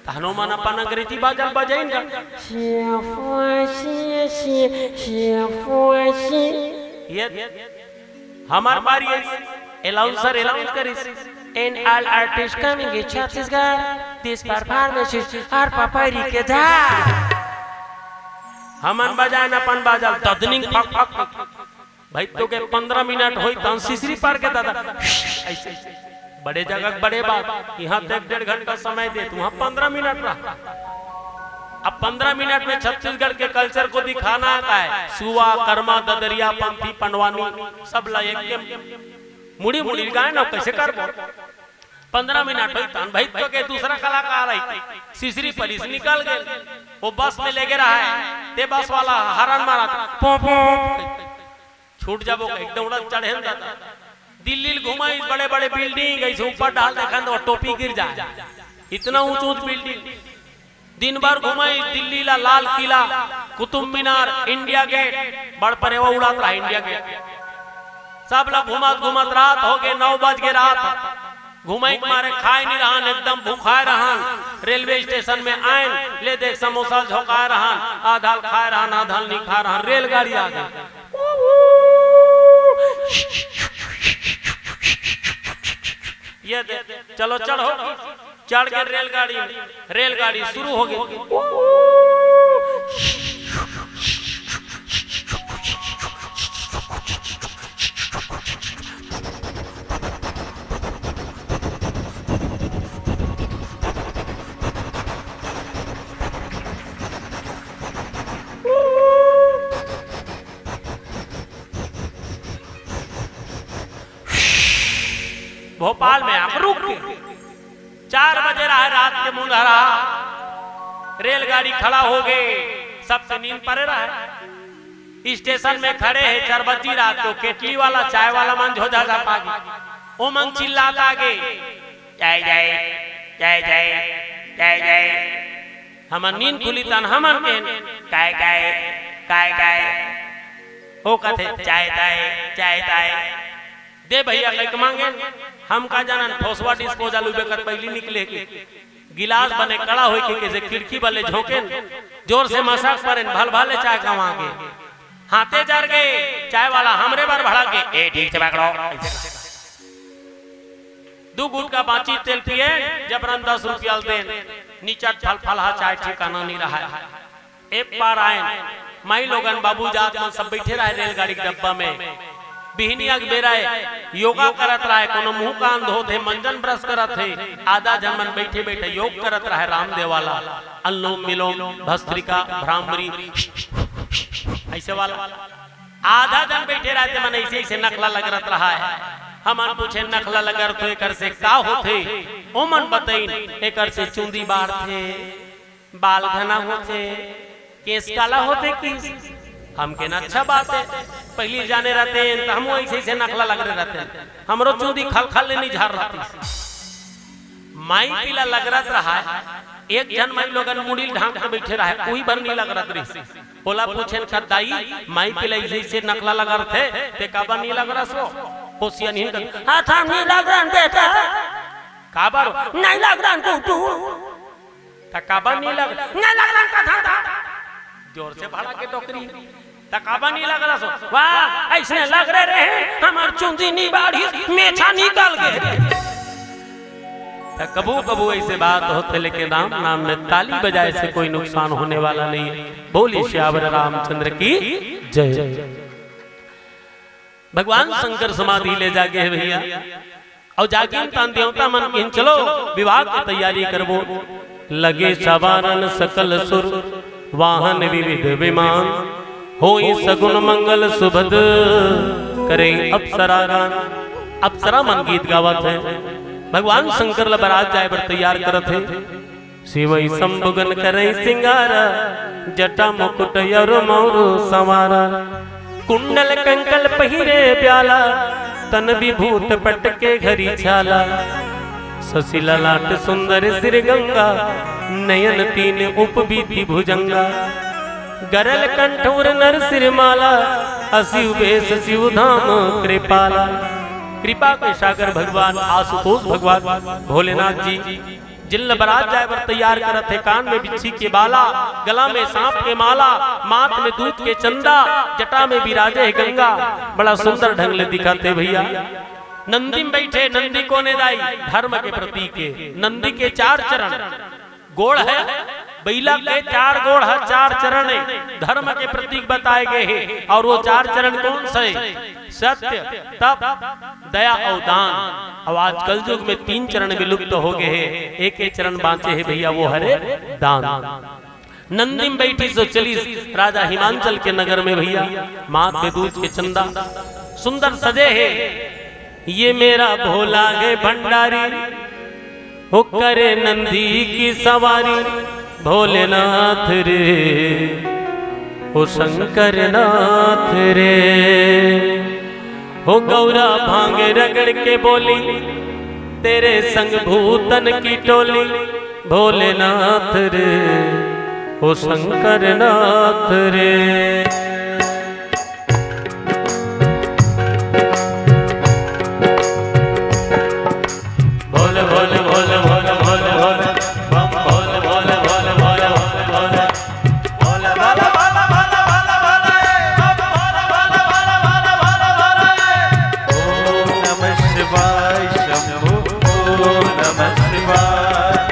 तहनो मन अपन अंग्रेजी बाजा ल बजाइन गा। शेफोशी, शे-, शेफोशी। ये हमर पारी आइस, अनाउंसर अनाउंस करिस, "And all artist coming in Chhattisgarh, this performance is हर पपरी के झाड़।" हमन बजाएन अपन बाजा ल, ददनिंग फक फक फक। भाई, तो के पंद्रह मिनट होई, तहन सिसरी पार के दादा, ऐसे बड़े जगह के बड़े बात, यहाँ तो एक डेढ़ घंटा समय दे, वहाँ पंद्रह मिनट रहा। अब पंद्रह मिनट में छत्तीसगढ़ के कल्चर को दिखाना है, का है? सुआ, कर्मा, ददरिया, पंथी, पंडवानी, सब ला एक के मुड़ी मुड़ी गाए ना, कैसे करबो? पंद्रह मिनट होई, तहन भाई तो के दूसरा कलाकार आई, सिसरी परी से निकल गए, वो बस में लेगे रहा है, ते बस वाला हरन मारा, पों पों। छूट जाबो कहिके दौड़त चढ़ेन दादा। दिल्ली ल घुमाइस, बड़े-बड़े बिल्डिंग, ऐसे ऊपर डाल देखन तो टोपी गिर जाए, इतना ऊंच-ऊंच बिल्डिंग। दिन भर घुमाइस दिल्ली ला, लाल किला, कुतुब मीनार, इंडिया गेट, बड़ परेवा उड़ात रहा इंडिया गेट। सब ला घुमत-घुमत रात हो गे, नौ बज गे रात। घुमई के मारे खाए नहीं रहन, एकदम भूखाए रहन। रेलवे स्टेशन में आएन, ले देख समोसा झोंकाए रहन, आधा ल खाए रहन, आधा ल नहीं खाए रहन। रेलगाड़ी आ गे। ये दे, चलो चढ़ो। चढ़ के रेलगाड़ी, रेलगाड़ी शुरू हो गई। भोपाल में आके रुक के चार बजे रहे रात के मुंधरा, रेलगाड़ी खड़ा हो गए, सबके नींद परे रहे। स्टेशन में खड़े हे, चार बजी रात को केटली वाला, चाय वाला मन झोझा झपागे, ओ मन चिल्लात आगे, "जय जय, जय जय, जय जय।" हमर नींद खुली तन हमन के, "काय काय, काय काय?" ओ कथे, "चाय ताय, चाय ताय।" दे भैया, कइके मांगेन, हम का जानन, ठोसवा डिस्पोजल उबे कर पहली निकले के। गिलास बने कड़ा होय के, कइसे खिड़की बले झोंकेन, जोर से मसक परेन, भल भले चाय कमा के। हाथे जर गए, चाय वाला हमरे बर भड़क के, "ए, ठीक से पकड़ो।" अइसे कर। दू गुटका बांची तेल पिए, जबरन दस रुपया ल देन, निचट फल फलहा चाय ठिकाना नहीं रहा। ए पार आएन, माई लोगन, बाबू जात मन सब बइठे रहे रेलगाड़ी के डब्बा में। बिहनिया के बेरा ए, योगा करत रहे, कोनो मुंह कान धोत हे, मंजन ब्रश करत हे, आधा झन मन बइठे बइठे योग करत रहे रामदेव वाला, अनुलोम विलोम, भस्त्रिका, भ्रामरी, अइसे वाला। आधा झन बइठे रहे ते मन अइसे अइसे नखला लगरत रहे। हमन पूछे, "नखला लगरत हो, एकर से का होथे?" ओमन बतइन, "एकर से चूंदी बाढ़थे।" बाल घना होथे, केस काला होथे कि हम केन अच्छा बात हे, पहिली जाने रहते त हमू अइसे अइसे नखला लगरे रहते, हमरो चूंदी खलखल ले नहीं झार रहती। माई पीला लगरत रहा, एक झन माई लोगन मुड़ी ल ढांक के बइठे रहे, उही बर नहीं लगरत रहिस। ओला पूछेन का, "दाई, माई पीला अइसे अइसे नखला लगरथे, ते काबर नहीं लगरस हो?" ओ सियनहिन कथे, "हाथ हम नहीं लगरन बेटा।" "काबर?" "नहीं लगरन कुटू।" "त काबर नहीं लग, नहीं लगरन कथन त?" जोर से भड़क के डोकरी। "त काबर नहीं लगरस हो?" "वाह, अइसने लगरे रहे, हमर चुंदी नहीं बाढ़ी, मेछा निकल गे।" त कभू कभू अइसे बात होथे, लेकिन राम नाम में ताली बजाए से कोई नुकसान होने वाला नहीं है। बोलिए सियावर रामचंद्र की जय। भगवान शंकर समाधि ले जागे हे भैया, अउ जागिन तन देवता मन किहिन, "चलो, विवाह के तैयारी करबो।" लगे सवारन सकल सुर, वाहन विविध विमान, होई सगुन मंगल सुभद, करे अप्सरा गान। अप्सरा मन गीत गावत हे, भगवान शंकर ल बरात जाए बर तैयार करत हे। सिवई शंभुगन करई सिंगारा, जटा मुकुट अरु मौरु संवारा। कुंडल कंकल पहिरे प्याला, तन विभूत पट के घरी छाला। शशि ललाट सुंदर सिर गंगा, नयन तीन उपबीति भुजंगा। गरल कंठ उर नर सिर माला, असिव बेस सिव धाम कृपाला। कृपा के सागर भगवान आशुतोष भगवान भोलेनाथ जी जिन ल बरात जाए बर तैयार करत हे, कान में बिच्छी के बाला, गला में सांप के माला, माथ में दूध के चंदा, जटा में बिराजे हे गंगा। बड़ा सुंदर ढंग ले दिखत हे भैया। नंदी में बइठे, नंदी कोन ए दाई? धर्म के प्रतीक हे। नंदी के चार चरण, गोड़ हे, बइला के चार गोड़ हे, चार चरण हे, धर्म के प्रतीक बताए गए हे। अउ वो चार चरण कोन से? सत्य, तप, दया अउ दान। अउ आज कलयुग में तीन चरण विलुप्त हो गए हे, एक एक चरण बांचे हे भैया, वो हरे दान। नंदी में बइठिस अउ चलिस राजा हिमांचल के नगर में भैया, माथ में दूध के चंदा, सुंदर सजे हे। ये मेरा भोला है भंडारी, हो करे नंदी की सवारी, भोलेनाथ रे, हो शंकर नाथ रे। हो गौरा भांग रगड़ के बोली, तेरे संग भूतन की टोली, भोलेनाथ रे, हो शंकर नाथ रे। भोले, भोले, भोले, भोले, भोले, भोले, बम भोले, भोले, भोले, भोले, भोले, भोले। भोले, भोले, भोले, भोले, भोले, बम भोले, भोले, भोले, भोले, भोले, भोले। ओम नमः शिवाय शंभो, ओम नमः शिवाय।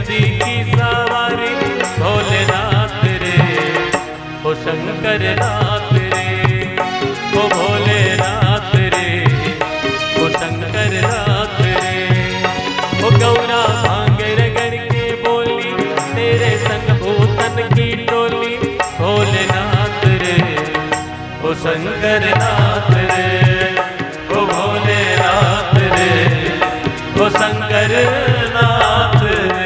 की सवारी भोलेनाथ रे, ओ शंकर नाथ रे, ओ भोलेनाथ रे, ओ शंकर नाथ रे। ओ गौरा भांग रगड़ के बोली, तेरे संग भूतन की टोली भोलेनाथ रे, ओ शंकर नाथ रे, ओ भोलेनाथ रे, ओ शंकर नाथ रे।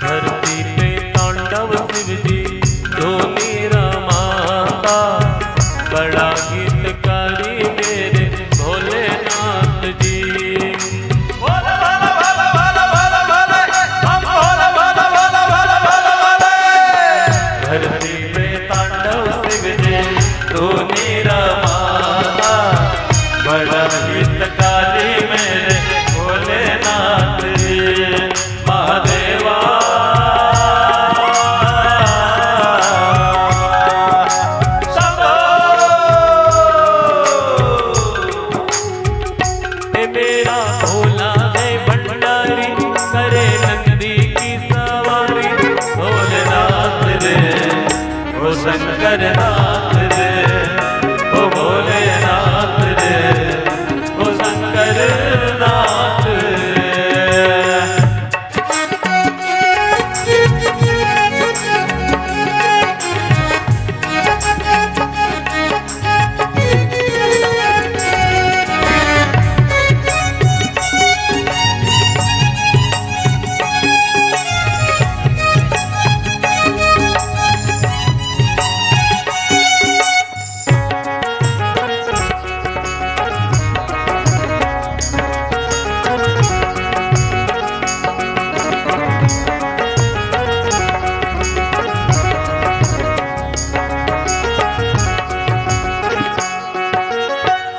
धरती पे तांडव शिव जी धूनी रमाता, बड़ा गीतकारी मेरे भोलेनाथ जी। बोल, बोल, बोल। धरती पे तांडव शिव जी धूनी रमाता, बड़ा गीतकारी मेरे भोलेनाथ जी। महादेवा शंभो। हे मेरा भोला है भंडारी, करे नंदी की सवारी। भोलेनाथ रे, ओ शंकर नाथ रे, ओ भोलेनाथ रे, ओ शंकर नाथ रे।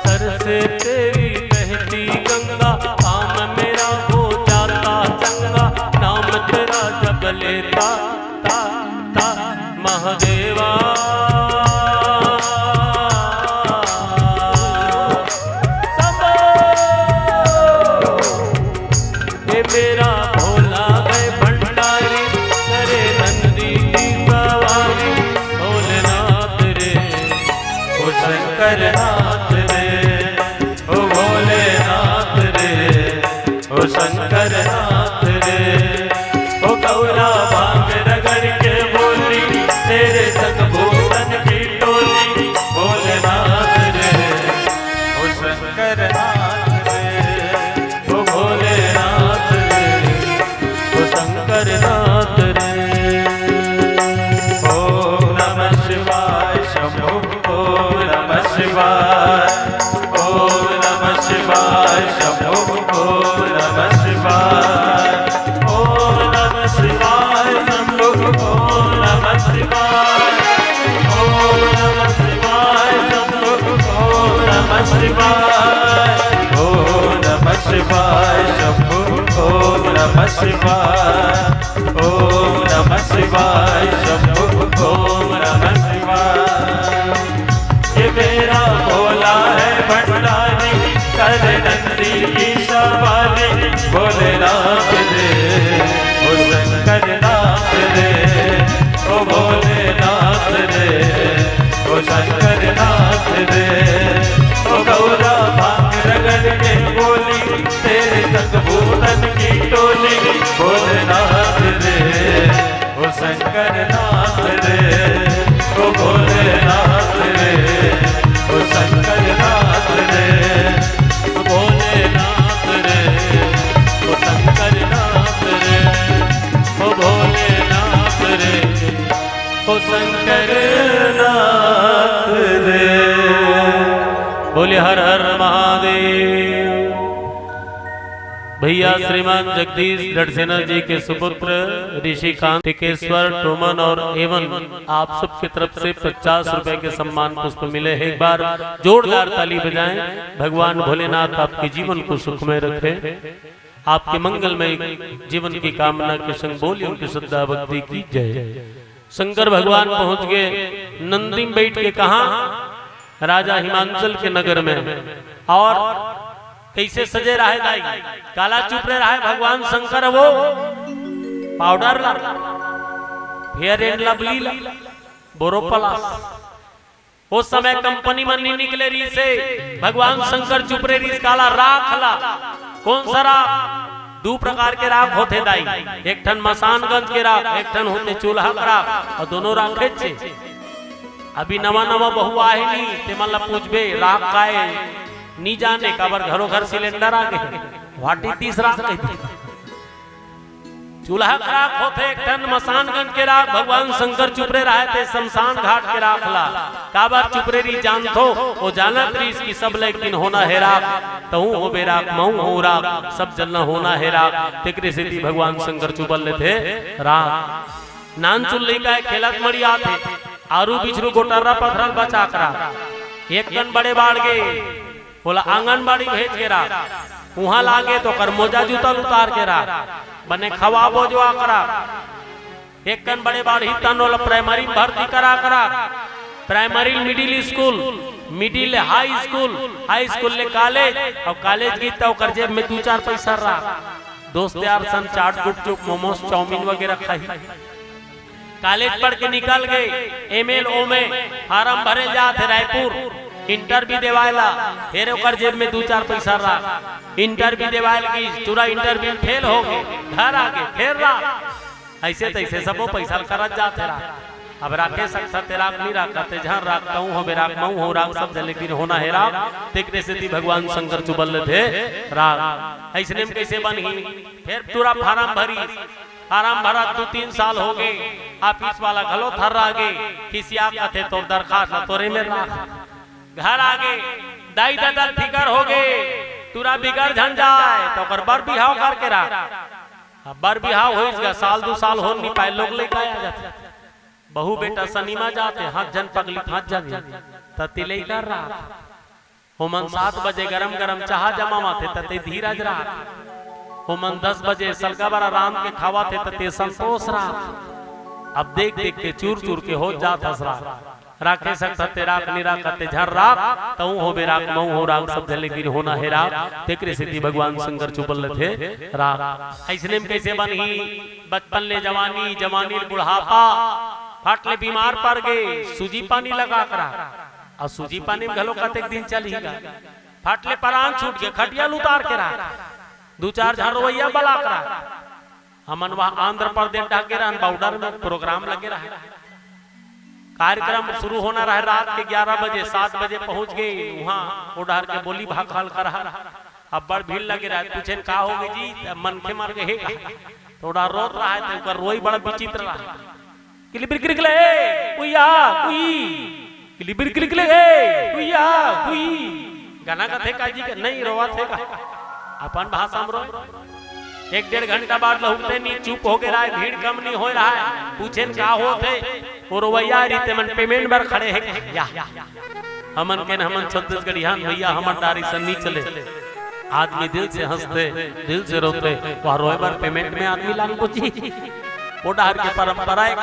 सर से तेरी बहती गंगा, काम मेरा हो जाता चंगा, नाम तेरा जब लेता ता, ता, महादेवा। शंभो। हे मेरा भोला है भंडारी, करे नंदी की सवारी। भोलेनाथ रे, ओ शंकर नाथ रे, ओ भोलेनाथ रे, ओ शंकर नाथ रे। ओ गौरा भांग रगड़ के बोली, तेरे संग भूतन की टोली। भोलेनाथ रे, ओ शंकर नाथ रे, ओ भोलेनाथ रे, ओ शंकर नाथ रे। ओम नमः शिवाय शंभो, ओम नमः शिवाय, ओम नमः शिवाय शंभो, ओम नमः शिवाय, ओम नमः शिवाय शंभो, ओम नमः शिवाय, ओम नमः शिवाय शंभो, ओम नमः शिवाय, ओम नमः शिवाय शंभो, ओम नमः शिवाय, ओम नमः शिवाय शंभो, ओम नमः शिवाय। ये मेरा भोला है भंडारी, कर नंदी की सवारी। भोलेनाथ रे, ओ शंकर नाथ रे, ओ भोलेनाथ रे, ओ शंकर नाथ रे। ओ गौरा भांग रगड़ के बोली, तेरे संग भूतन की टोली। भोलेनाथ रे, ओ शंकर नाथ रे, ओ भोलेनाथ रे, ओ शंकर नाथ रे, ओ भोलेनाथ रे, ओ हर हर महादेव। भैया श्रीमान जगदीश डडसेना जी के सुपुत्र ऋषिकांत टिकेश्वर टोमन और एवन आप सबके तरफ से पचास रुपए के सम्मान पुष्प मिले हैं। एक बार जोरदार ताली बजाएं। भगवान भोलेनाथ आपके जीवन को सुखमय रखे, आपके मंगलमय जीवन की कामना के संग बोलिए उनकी श्रद्धा भक्ति की जय। शंकर भगवान पहुंच गए नंदी में बैठ के। कहा? राजा हिमांचल के नगर में। और कैसे सजे रहे दाई? काला चुपरे रहे भगवान शंकर, वो पाउडर ला, फेयर एंड लवली ला, बोरोप्लस। उस समय कंपनी मन नहीं निकले रहिसे, भगवान शंकर चुपरे रहिस। काला राख ला। कौन सा राख? दू प्रकार के राख होथे दाई, एक ठन मसानगंज के राख, एक ठन होथे चूल्हा के राख, और दोनों राखेच हे। अभी नवा नवा बहू आहे नी, ते मन ला पूछबे राख काय, नी जाने, काबर घरो घर सिलेंडर आ गए, वाटी तीस राख कह दी। चूल्हा के राख होथे एक ठन, मसानगंज के राख भगवान शंकर चुपरे रहे थे, शमशान घाट के राख ला। काबर चुपरे रहिस जानथो? वो जानत रहिस कि सब ले एक दिन होना हे राख, तहूँ होबे राख, महूँ हों राख, सब जन ला होना हे राख। तेकरे सेती भगवान शंकर चुपल लेथे राख। नानचुन लइका हे, खेलत मड़ियाथे, आरू बिछरू गोटर्रा पथरल बचा के राख। एक कन बड़े बाड़गे, ओला आंगनबाड़ी भेज के राख, उहाँ लागे तो ओकर मोजा जूता ल उतार के राख, बने खवा बोजवा के राख। एक कन बड़े बाढ़ही तन ओला प्राइमरी में भर्ती करा के राख, प्राइमरी ले मिडिल स्कूल, मिडिल ले हाई स्कूल, हाई स्कूल ले कॉलेज, और कॉलेज गिस त ओकर जेब में दू चार पैसा राख। दोस्त यार संग चाट गुपचुप मोमोज चाउमीन वगैरह खाही। कॉलेज पढ़ के निकल गए, एम एल ओ में फार्म भरे जात हे रायपुर, इंटरव्यू देवाय ला, फेर ओकर जेब में दू चार पैसा राख। इंटरव्यू देवाय ला गिस, टूरा इंटरव्यू फेल हो गए, घर आ गए, फेर राख। ऐसे तैसे सबो पैसा ल करत जात हे राख। अब राखे सकथा ते राख, नी राखा ते झन राख, तहूँ होबे राख, महूँ हों राख, सब झन ले एक दिन होना हे राख। तेकरे सेती भगवान शंकर चुबल लेथे राख। अइसने में कैसे बनही? फेर टूरा फार्म भरी, फार्म भरत दू तीन साल हो गए, ऑफिस वाला घलो थर्रा गे, खिसिया कथे तोर दरखास्त ल तोरे में राख। घर आ गे, दाई ददा ल फिकर हो गे, टूरा बिगड़ झन जाय त ओकर बर बिहाव करके राख। अब बर बिहाव होइस गा, साल दू साल हो नी पाए, लोग लइका आ जाथे। बहू बेटा सनीमा जाथे, हाथ झन पगली फांस जाथे, त ते लइका राख। ओमन सात बजे गरम गरम चाहा जमावथे, त ते धीरज राख। ओमन दस बजे सलगा बरा रांध के खावथे, त ते संतोष राख। अब देख देख के चूर चूर के हो जात हस राख। राखे सकथा ते राख, नी राखा ते झन राख, तहूँ होबे राख, महूँ हों राख, सब झन ले एक दिन होना हे राख। तेकरे सेती भगवान शंकर चुबल लेथे राख। अइसने में कैसे बनही? बचपन ले जवानी, जवानी ले बुढ़ापा, फट ले बीमार पड़ गे, सूजी पानी लगा के राख। अउ सूजी पानी में घलो कतेक दिन चलही गा? फट ले परान छूट गे, खटिया ल उतार के राख। दू चार झन रोवइया बला के राख। हमन वहाँ आंध्र प्रदेश डहर गे रहन, बॉर्डर में प्रोग्राम लगे रहे। कार्यक्रम शुरू होना रहे रात के ग्यारह बजे, सात बजे पहुंच गए वहाँ। ओ डहर के बोली भाखा हल्का रहा। अब्बड़ भीड़ लगे रहे। पूछेन, "का हो गे जी?" त मनखे मर गे हे का? थोड़ा रोत रहा है, तो ओकर रोई बड़ा विचित्र रहा। किलिबिर किलिकले, ए, उइया, उई। किलिबिर किलिकले, ए, उइया, उई। गाना गाथे का जी के? नहीं, रोवत हे का? अपन भाषा में रो। एक डेढ़ घंटा बाद लहुटे नी, चुप हो गे रहा है, भीड़ कम नी हो रहा है। पूछेन, "का होत हे?" वो रोवइया रहिते मन पेमेंट बर खड़े हे। या। हमन के न, हमन छत्तीसगढ़िया हन भैया, हमर डारी सन नी चले। आदमी दिल से हंसथे, दिल से रोथे, वह रोए बर पेमेंट में आदमी लान को जी। वो डहर के परंपरा हे।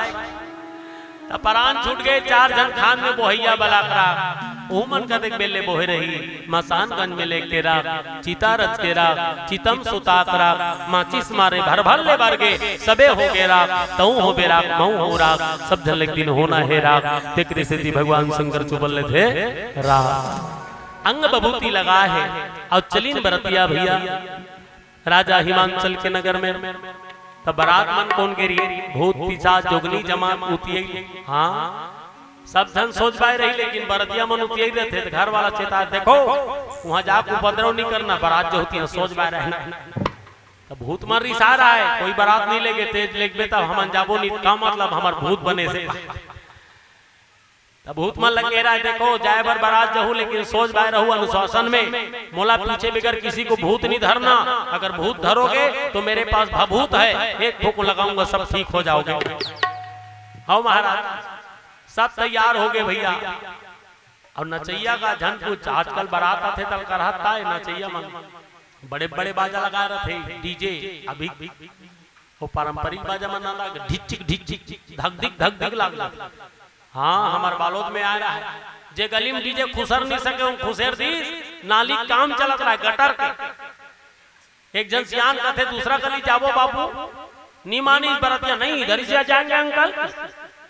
त परान छूट गे, चार झन खान में बोहइया बला के राख। ओहू मन कतेक बेर ले बोहे रही, मसानगंज में लेके राख, चिता रच के राख, चितम सुता के राख, माचिस मारे भर भर ले बर गे, सबे हो गे राख, तहूँ होबे राख, महूँ हों राख, सब झन ले एक दिन होना हे राख। तेकरे सेती भगवान शंकर चुबल लेथे राख। अंग बभूति लगा हे, अउ चलिन बरतिया भैया। राजा हिमांचल के नगर में। त बरात मन कोन गे रही? भूत, पिशाच, जोगनी, जमात, उतियई। हाँ, सब झन सोझ बाय रही, लेकिन बरतिया मन उतियई रहिथे, त घर वाला चेता, "देखो, वहाँ जाके उपद्रव नहीं करना, बरात जो होती है, सोझ बाय रहना।" त भूत मन रिसा रहा है, कोई बरात नहीं लेगे, तेज लेगबे तब हमन जाबो नहीं, का मतलब हमर भूत बने से। त भूत मन ल केहे रहे, "देखो, जाए बर बरात जहू, लेकिन सोझ बाय रहू अनुशासन में। मोला पीछे बगैर किसी को भूत नहीं धरना। अगर भूत धरोगे तो मेरे पास भभूत है, एक फूंक लगाऊंगा, सब ठीक हो जाओगे।" हव महाराज, सब तैयार हो गए भैया। अउ नचइया का झन पूछ, आजकल बरात आथे तल करहत ताय नचइया मन बड़े-बड़े बाजा लगाय रथे, डीजे। अभी वो पारंपरिक बाजा मन ना लागे, ढिचिक ढिचिक, धक धिक धक धिक लागे। हाँ, हमर बालोद में आय रहा है, जे गली में डीजे खुसर नहीं सके, उन खुसेर दीस, नाली काम चलत रहा है, गटर के। एक झन सियान कथे, "दूसरा गली जाबो बाबू, नी मानिस बरतिया, नहीं, इधर ही से जाएंगे अंकल।"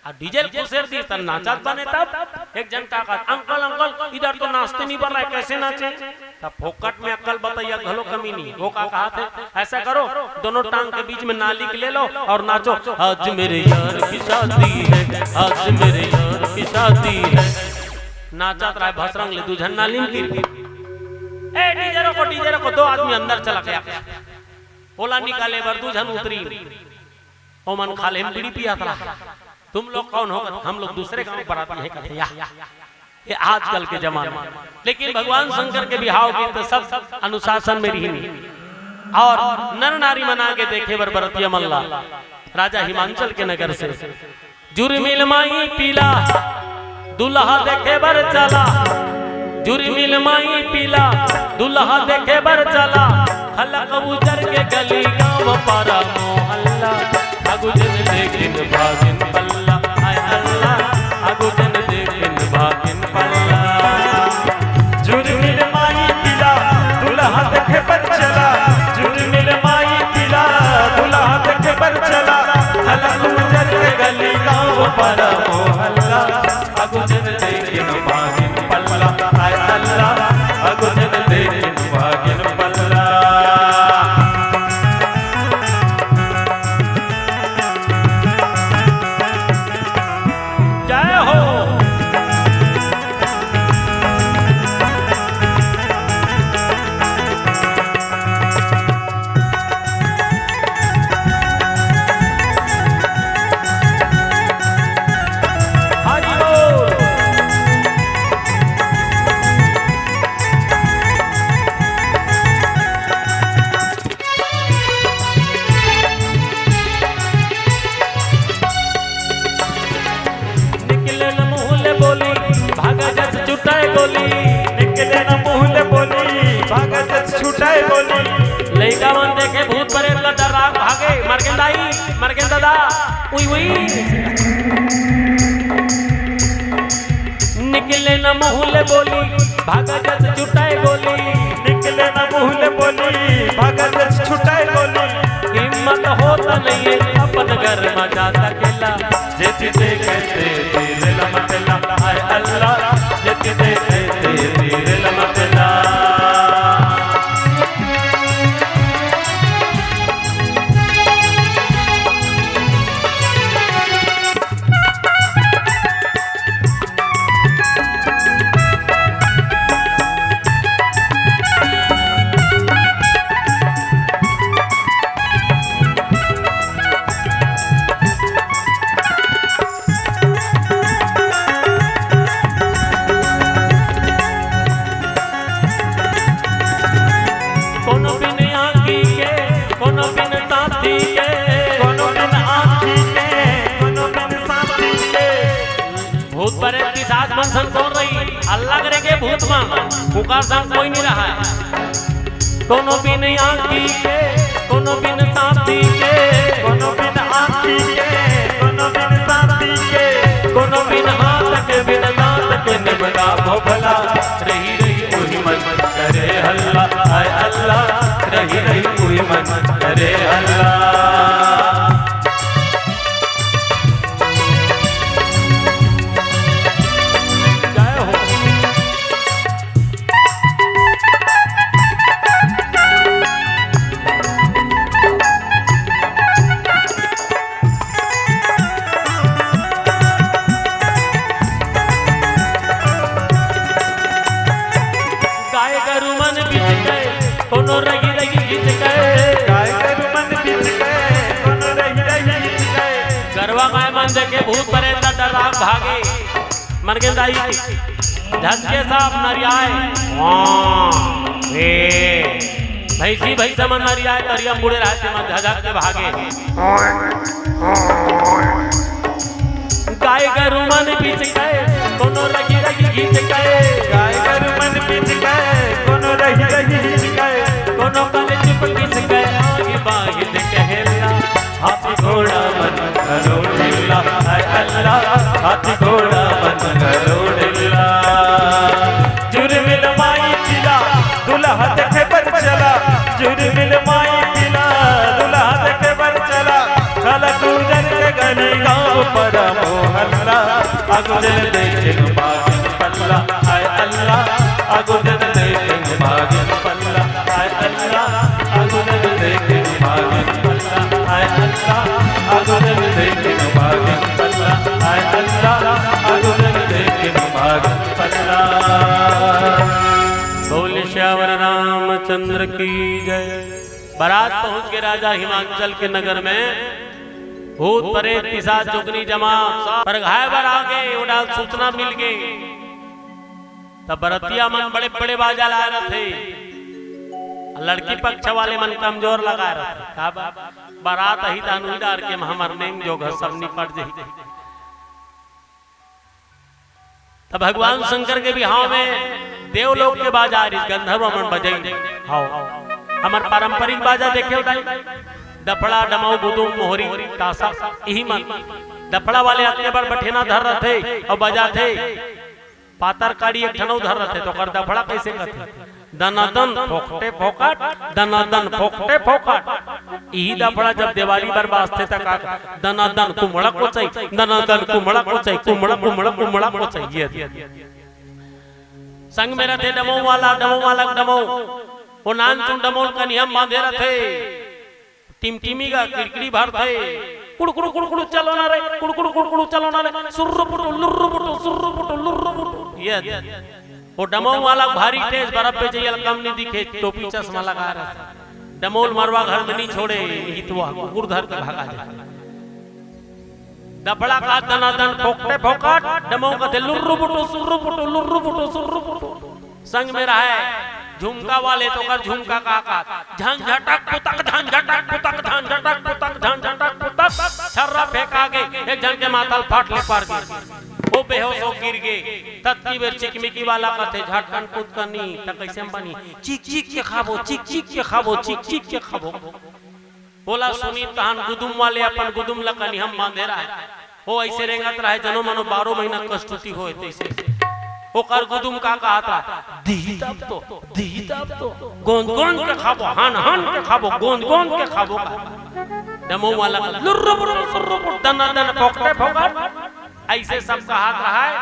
अउ डीजे ल खुसेर दीस त नाचत बने तब। एक झन का कहत, "अंकल, अंकल, इधर तो नाचते नहीं बन रहा है, कैसे नाचे?" तब फोकट में अक्कल बतइया घलो कमी नहीं। वो का कहत हे, "ऐसा करो, दोनों टांग के बीच में नाली के ले लो और नाचो।" आज मेरे यार की शादी है, आज मेरे यार की शादी है। नाचत रहे भसरंग ले, दू झन नाली में गिर गे। "ए, डीजे रोको, डीजे रोको।" दो आदमी अंदर चला गया, ओला निकाले बर दू झन उतरी। ओमन खाल्हे म बीड़ी पियात रहा। "तुम लोग कौन हो?" "हम लोग दूसरे गांव बराती हैं," कथे, या, ये आजकल के जमाना। लेकिन भगवान शंकर के बिहाव गीत तो सब अनुशासन में रहिन। और नर नारी मन आगे देखे बर बरतिया मन ला राजा हिमांचल के नगर से जुरमिल माई पीला दुल्हा देखे बर चला, जुरमिल माई पीला दुल्हा देखे बर चला, खलक उजर के गली गांव पारा मोहल्ला, आगू जन देखिन भागिन पल्ला, हाय अल्लाह, आगू जन देखिन भागिन पल्ला। जुरमिल माई पीला दुल्हा देखे बर चला, जुरमिल माई पीला दुल्हा देखे बर चला, खलक उजर के गली गांव पारा मोहल्ला, आगू जन देखिन भागिन पल्ला, हाय अल्लाह, आगू जन देखिन भागिन पल्ला। जय हो। हरि बोल। निकले न मुंह ले बोली, भागा जस छुटाए गोली। निकले न मुंह ले बोली, भागा जस छुटाए गोली। लइका मन देखे भूत प्रेत ला डरा भागे, मर गे दाई, मर गे दादा, उई उई। निकले न मुंह ले बोली, भागा जस छुटाए गोली। निकले न मुंह ले बोली, भागा जस छुटाए गोली। हिम्मत होत नइये अपन घर म जा सकेला। जेती देखे तेती रेल मत ला, हाय अल्लाह। जेती देखे तेती रेल मत ला। कोनो बिन आँखी के, कोनो बिन साथी के, कोनो बिन आँखी के, कोनो बिन साथी के। भूत प्रेत पिशाच मन संग कोन रही? अल्लाह करे के भूत मन, ओकर संग कोई नहीं रहा है। कोनो बिन आँखी के, कोनो बिन साथी के, कोनो बिन आँखी के, कोनो बिन साथी के, कोनो बिन हाथ के, बिन दांत के निमका भोभला। रही रही उही मन करे हल्ला, हाय अल्लाह। रही रही उही मन करे हल्ला। जय हो। गाय गरु मन बीच गए, कोनो रही रही बीच गए। गाय गरु मन बीच गए, कोनो रही रही बीच गए। गरवा गाय मन देखे भूत प्रेत डरा भागे। मर गे दाई। झझके सब नरियाए। वाह, हे। भैंसी भैंसा मन नरियाए, तरिया मुड़े रहते मन झझक के भागे। गाय गरु मन बीच गए, कोनो रही रही घीच गए। गाय गरु मन बीच गए, कोनो रही रही घीच गए। कोनो कले चुप किस गए, आगे बाहिर कहला। हाथी घोड़ा मन करो ढीला, हाय अल्लाह। हाथी घोड़ा मन करो ढीला। जुर्मिल माई पिला, दुल्हा देखे बर चला। जुर्मिल माई पिला, दुल्हा देखे बर चला। काला तू जन के गली गाँव पर मोहल्ला। अगुजन देखे बागिन पल्ला, हाय अल्लाह। अगुजन देखे बागिन पल्ला, हाय अल्लाह। अगुजन देखे बागिन पल्ला, हाय अल्लाह। अगुजन देखे बागिन पल्ला, हाय अल्लाह। अगुजन देखे बागिन पल्ला। बोल सियावर रामचंद्र की जय। बारात पहुंच के राजा हिमांचल के नगर में भूत, प्रेत, पिशाच, जोगनी, जमा सब परघाए बर आ गे। ओ डाल सूचना मिल गे, तब बरतिया मन बड़े बड़े बाजा लाए रथे। लड़की पक्ष वाले मन कमजोर लगाए रथे। का बा-, बारात अही दान उही डार के हमर नेम जोग ह सब निपट जही। त भगवान शंकर के बिहाव में देवलोक के बाजा रिस, गंधर्व मन बजाई। हाव, हमर पारंपरिक बाजा देखे हो दाई, दफड़ा, डमऊ, गुदुम, मोहरी, तासा, इही मन। दफड़ा वाले अतने बर बठेना धर रथे अउ बजाथे। पातर काड़ी एक ठन अउ धर रथे, त ओकर दफड़ा कइसे कथे? दनादन फोकटे फोकट, दनादन फोकटे फोकट। इही दफड़ा जब देवारी बर बाजथे त का, दनादन कुमड़ा कोचई, दनादन कुमड़ा कोचई, कुमड़ा, कुमड़ा, कुमड़ा कोचई। ये संग में रथे डमऊ वाला, डमऊ वाला डमऊ। ओ नानचुन डमऊ ल कनिहा म बांधे रथे। टिमटिमी का किड़किड़ी भरथे। कुड़कुड़ कुड़कुड़ चलो ना रे, कुड़कुड़ कुड़कुड़ चलो ना रे, सुर्रु पुटु लुर्रु पुटु, सुर्रु पुटु लुर्रु पुटु। ये ओ डमऊ वाला भारी तेज, बरफ पे जइया ल कम नी दिखे, टोपी चश्मा लगा रहे। डमऊ ल मरवा घर में नी छोड़े, हितवा कुकुर धर के भागा जाए। दफड़ा का दनादन फोकटे फोकट, डमऊ कथे लुर्रु पुटु, सुर्रु पुटु, लुर्रु पुटु, सुर्रु पुटु। संग में रहय झुमका वाले, त ओकर झुमका का का, झंझटक पुतक, झंझटक पुतक, झंझटक पुतक, झंझटक पुतक। छर्रा फेंका गे, एक झन के माथा ल फाट ले पर गे, ओ बेहोश हो गिर गे। ततकी बेर चिकमिकी वाला कथे, झटकन पुतकन नी, त कइसे म बनी? चिक चिक के खाबो, चिक चिक के खाबो, चिक चिक के खाबो। ओला सुनी तहन गुदुम वाले अपन गुदुम ल कनिहा म बांधे रहय। ओ अइसे रेंगत रहय, जनो मनो बारो महीना कस्तुती होय तइसे। ओकर गुदुम का कहत रहय, दिही तब तो, दिही तब तो, गोंद गोंद के खाबो, हन हन के खाबो, गोंद गोंद के खाबो का। डमऊ वाला लुर्रु बुर्रु सुर्रु बुर्रु दना दन फोकटे फोकट, अइसे सब कहत रहय।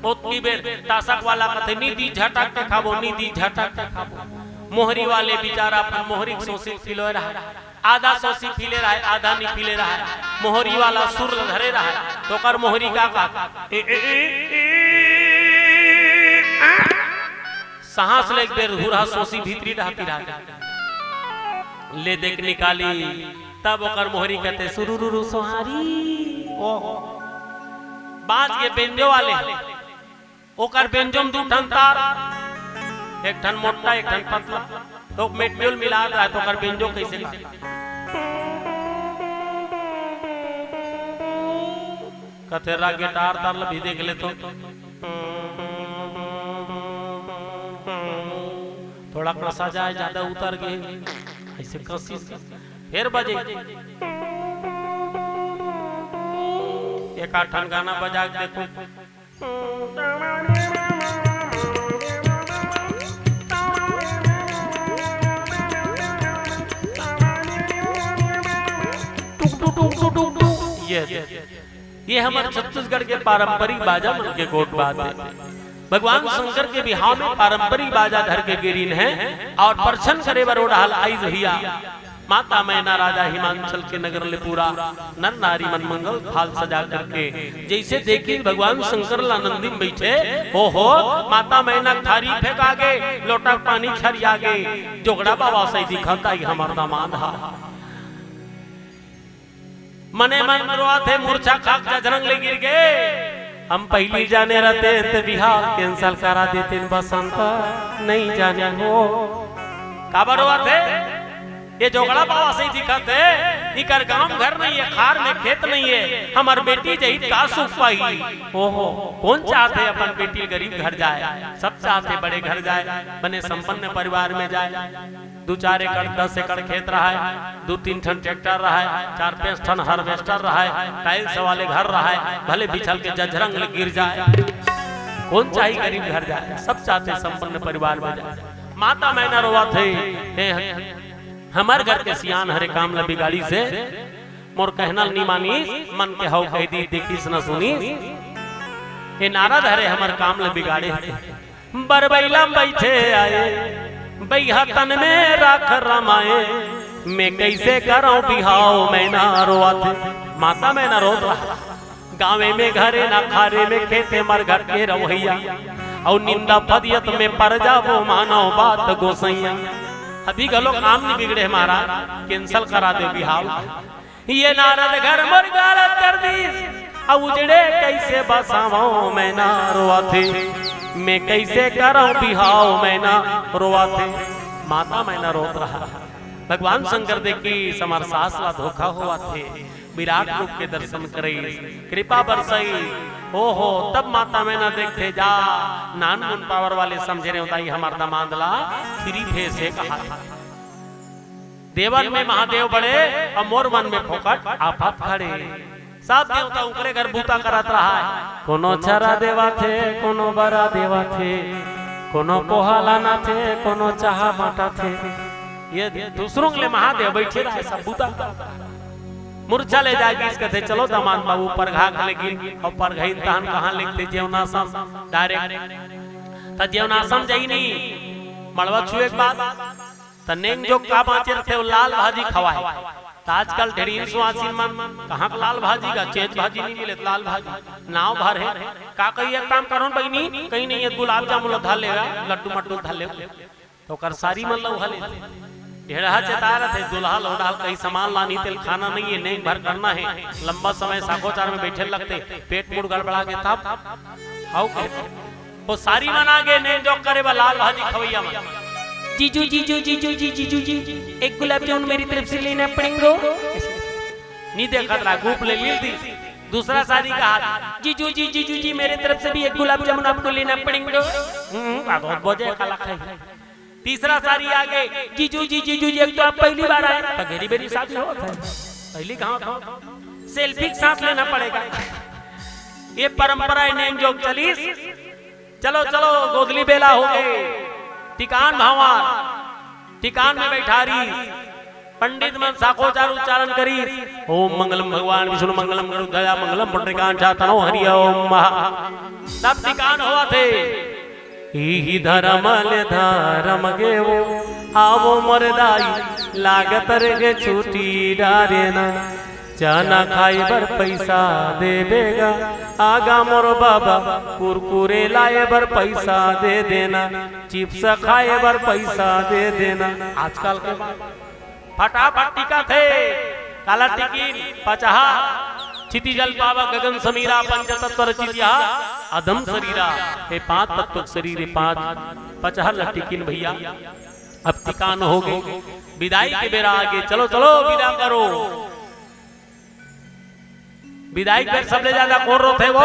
ओतकी बेर तासक वाला कथे, नी दी झटक के खाबो, नी दी झटक के खाबो। मोहरी वाले बिचारा अपन मोहरी के सोसी ल पिलोय रहय। आधा सोसी पी ले रहय, आधा नी पी ले रहय। मोहरी वाला सुर ल धरे रहय, त ओकर मोहरी का का, ए, ए, ए, ए, आ। सांस ले एक बेर हुरहा सोसी भीतरी डहर तिरा गे। ले देख निकाली, तब ओकर मोहरी कथे, सुरुरुरु सोहारी। ओ, बाज गे बेंजो वाले। ओकर बेंजो म दू ठन तार, एक ठन मोट्टा, एक ठन पतला। त मेट्योल मिला रहय, त ओकर बेंजो कइसे गा? कथे रा गिटार तार ल भी देख ले तो। थोड़ा कसा जाय, जादा उतर गे, अइसे कसिस। फेर बजे। एक आध ठन गाना बजा के देखो। टुक टुक टुक टुक टुक टुक। ये, ये हमर छत्तीसगढ़ के पारंपरिक बाजा मन के गोठ बात हे। भगवान शंकर के बिहाव में पारंपरिक बाजा धर के गे रिहिन हे अउ परछन करे बर ओ डहर आइस भइया। माता मैना राजा हिमांचल के नगर ले पूरा नर नारी मन मंगल थाल सजा करके जइसे देखिस भगवान शंकर ल नंदी म बइठे, ओहो, माता मैना थारी फेंका गे, लोटा पानी छरिया गे, जोगड़ा बाबा सही दिखत हे हमर दामाद हा। मने मन रोवत हे, मूर्छा खाके जजरंग ले गिर गे। हम पहिली जाने रहते त बिहाव cancel करा देते बसंत, नहीं जाने हो। काबर होवत हे? ये जोगड़ा बाबा सही दिखत हे, इकर गांव घर नहीं हे, खार में खेत नहीं हे, हमर बेटी जही का सुख पाही। ओहो, कोन चाहत हे अपन बेटी गरीब घर जाए? सब चाहत हे बड़े घर जाए, बने संपन्न परिवार में जाए। दू चार एकड़, दस एकड़ खेत रहय, दू तीन ठन ट्रैक्टर रहय, चार पांच ठन हार्वेस्टर रहय, टाइल्स वाले घर रहय, भले बिछल के जजरंग ले गिर जाए, कोन चाही गरीब घर जाए? सब चाहत हे संपन्न परिवार में जाए। माता मैना रोवत हे, हे, हमर घर के सियान हरे काम ल बिगाड़िस हे, मोर कहना ल नी मानिस, मन के हव कहि दिस, देखिस न सुनिस। हे नारद हरे हमर काम ल बिगाड़े हे। बरबैला में बैठे आए, बैहा तन में राख रमाए, मैं कइसे करंव बिहाव, मैना रोवत हे। माता मैना रोवत रहा। गाँवे में घरे ना खारे में खेते मरघट के रवैया, अउ निंदा फदियत में पर जाबो मानव बात गोसैया। अभी घलो काम नी बिगड़े हे महाराज, cancel करा दे बिहाव। ये नारद घर मोर गारत कर दिस, अब उजड़े कइसे बसावंव, मैना रोवत हे, मैं कइसे करंव बिहाव, मैना रोवत हे। माता मैना रोवत रहा। भगवान शंकर देखिस हमर सास ला धोखा होवत हे, विराट रूप के दर्शन करइस, कृपा बरसइस। ओहो, तब माता मैना देखथे, जा, नानमुन power वाले समझे रेहेंव दाई, हमर दमांद ला free भेज हे कहा था। देवन में महादेव बड़े, अउ मोर मन में फोकट आफत खड़े। सब देवता उंकरे घर बूता करत रहय। कोनो छरा देवत हे, कोनो बरा देवत हे, कोनो पोहा लानत हे, कोनो चाहा बांटत हे। ये दूसरों ले महादेव बइठे रहय, सब बूता। मुरछा ले जागिस, कथे, "चलो दमांद बाबू, परघा के लेगिन, अउ परघइन तहन कहाँ लेगथे जेवनासम direct।" त जेवनासम जइनी, मड़वा छुए के बाद त नेंग जोग का बांचे रथे, वो लाल भाजी खवाए। त आजकल ढेड़ीन सुवासिन मन, कहाँ के लाल भाजी गा, चेंच भाजी नी मिले, लाल भाजी नाव भर हे। का कही, एक काम करो न बहिनी, कहीं नहीं हे, गुलाब जामुन ला धर लेगा, लड्डू मड्डू धर लेगा। त ओकर सारी मन ला उहा ले। ढेड़हा चेता रथे, दुल्हा लौंडा ल कहीं सामान लानी, तेल खाना नहीं हे, नेंग भर करना हे, लंबा समय साखोचार में बैठे लगथे, पेट मुड़ गड़बड़ा गे तब। हाउ कहे। वो सारी मन आगे नेंग जोग करे बर लाल भाजी खवैया मन। जीजू, जीजू, जीजू जी, जीजू जी, एक गुलाब जामुन मेरी तरफ से लेना पड़ेंगे। नी देखत रहा, गुप ले लीस। दूसरा सारी कहा, "जीजू जी, जीजू जी, मेरे तरफ से भी एक गुलाब जामुन आपको लेना पड़ेंगे।" हम्म, आगो बजे काला खाई। तीसरा सारी आगे, "जीजू जी, जीजू जी, एक तो आप पहली बार आए।" त घेरी बेरी सादी होवत हे, पहली कहाँ था? Selfie के साथ लेना पड़ेगा। ये परंपरा हे नेंग जोग चलिस। चलो, चलो, गोधली बेला होगे। टिकान भांवर, टिकान में बइठारिस। पंडित मन साखोचार उच्चारण करिस, "ओम मंगलम भगवान विष्णु मंगलम गरुड़ध्वजा मंगलम पुंडरीकाक्षाय तनोहरि ओम महा।" तब टिकान होवत हे, "इही धरम ले धरम गेवो, आवो मोर दाई, लागत रेहे छुट्टी डारे ना।" चना खाए बर पइसा देबे गा, आगा मोर बाबा, कुरकुरे लाए बर पइसा दे देना, चिप्स खाए बर पइसा दे देना। आजकल के बात फटाफट टिकत हे। काला टिकिन? पचहा। छिति जल पावा गगन समीरा, पंच तत्व रचित यह अधम शरीरा। हे पांच तत्व के शरीर, हे पांच पचहा ल टिकिन भैया। अब टिकान होगे, बिदाई के बेरा आगे, चलो, चलो, बिदा करो। बिदाई के बेर सबले ज्यादा कोन रोथे वो?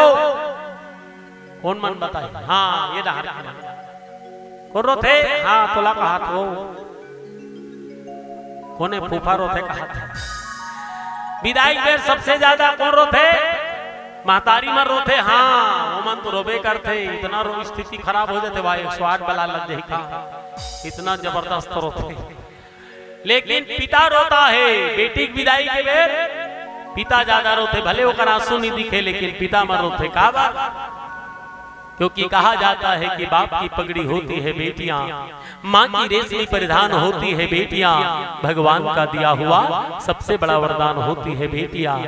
कोन मन बताही? हाँ, ये डहर के मन। कोन रोथे? हाँ, तोला कहात हो। कोने फूफा रोथे कहात हे। बिदाई के बेर सबसे ज्यादा कोन रोथे? महतारी मन रोथे। हाँ, वो मन तो रोबे करथे, इतना रो, स्थिति खराब हो जाथे भाई, एक सौ आठ बला लग जाही का, इतना जबरदस्त रोथे। लेकिन पिता रोता हे बेटी के बिदाई के बेर, पिता ज्यादा रोथे, भले ओकर आंसू नहीं दिखे, लेकिन पिता मन रोथे। काबर? क्योंकि कहा जाता है कि बाप की पगड़ी होती है बेटियां, माँ की रेशमी परिधान होती है बेटियां, भगवान का दिया हुआ सबसे बड़ा वरदान होती है बेटियां।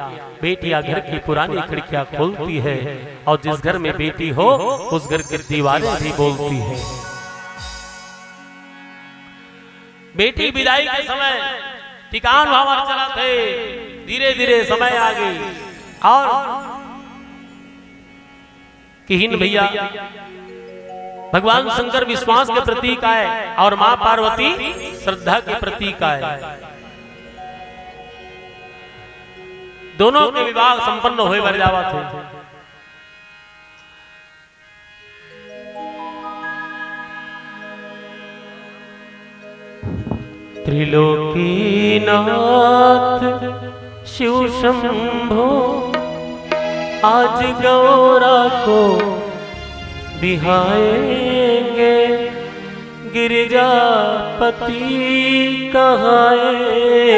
बेटियां घर की पुरानी खिड़कियां खोलती है और जिस घर में बेटी हो, उस घर की दीवारें भी बोलती है। बेटी बिदाई के समय टिकान भांवर चलत हे, धीरे धीरे समय आगे। और किहिन भैया, भगवान शंकर विश्वास के प्रतीक आय और माँ पार्वती श्रद्धा के प्रतीक आय। दोनों के विवाह संपन्न होय बर जावत हे। त्रिलोकीनाथ शिव शंभो, आज गौरा को बिहाएंगे, गिरजापति कहाएंगे।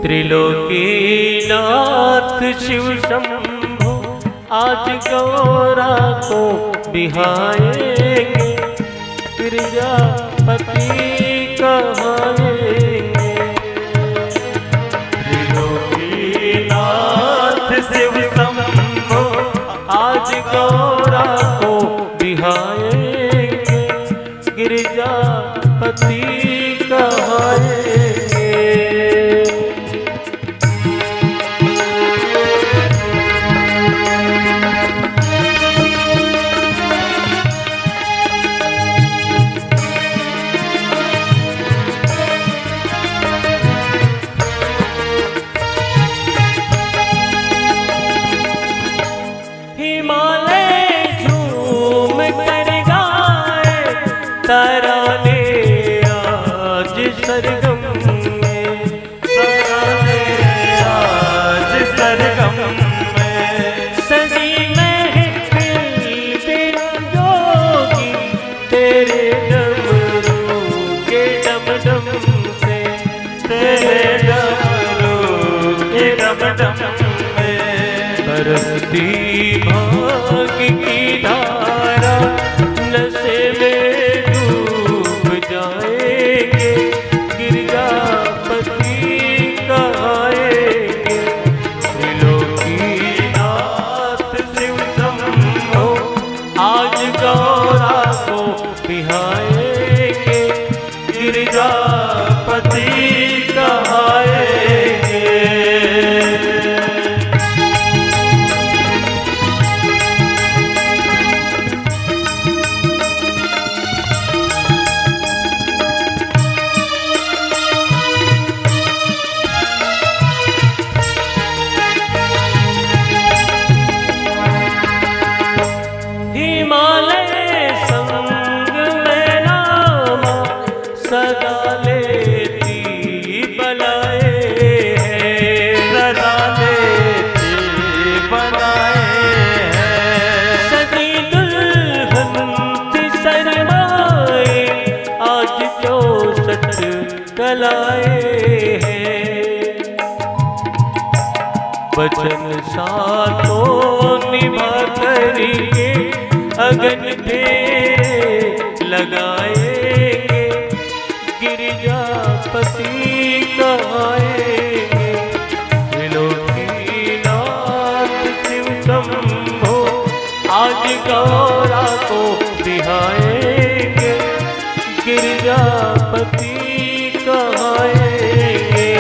त्रिलोकीनाथ शिव शंभो, आज गौरा को बिहाएंगे, गिरजापति कहाएंगे। त्रिलोकीनाथ शिव शंभो, आज गौरा को बिहाएंगे, गिरजापति कहाएंगे। हिमालय झूम कर गाए, तराने आज सरगम में। तराने आज सरगम में। सजी महफिल बिन जोगी, तेरे डमरू के डमडम से। तेरे डमरू की डमडम में। बरसती भांग की धारा, नशे में डूब जाएंगे, गिरजापति कहाएंगे। त्रिलोकीनाथ शिव शंभो, आज गौरा को बिहाएंगे, गिरजापति कहाएंगे। हिमालय संग में रामा, सदा लेती बनाए हैं। सदा लेती बनाए हैं। सजी दुल्हन सी शर्माए, आज चौसठ कलाए हैं। वचन सातों निभा करके, अगन फेरे लगाएंगे, गिरजापति कहाएंगे। त्रिलोकीनाथ शिव शंभो, आज गौरा को बिहाएंगे, गिरजापति कहाएंगे।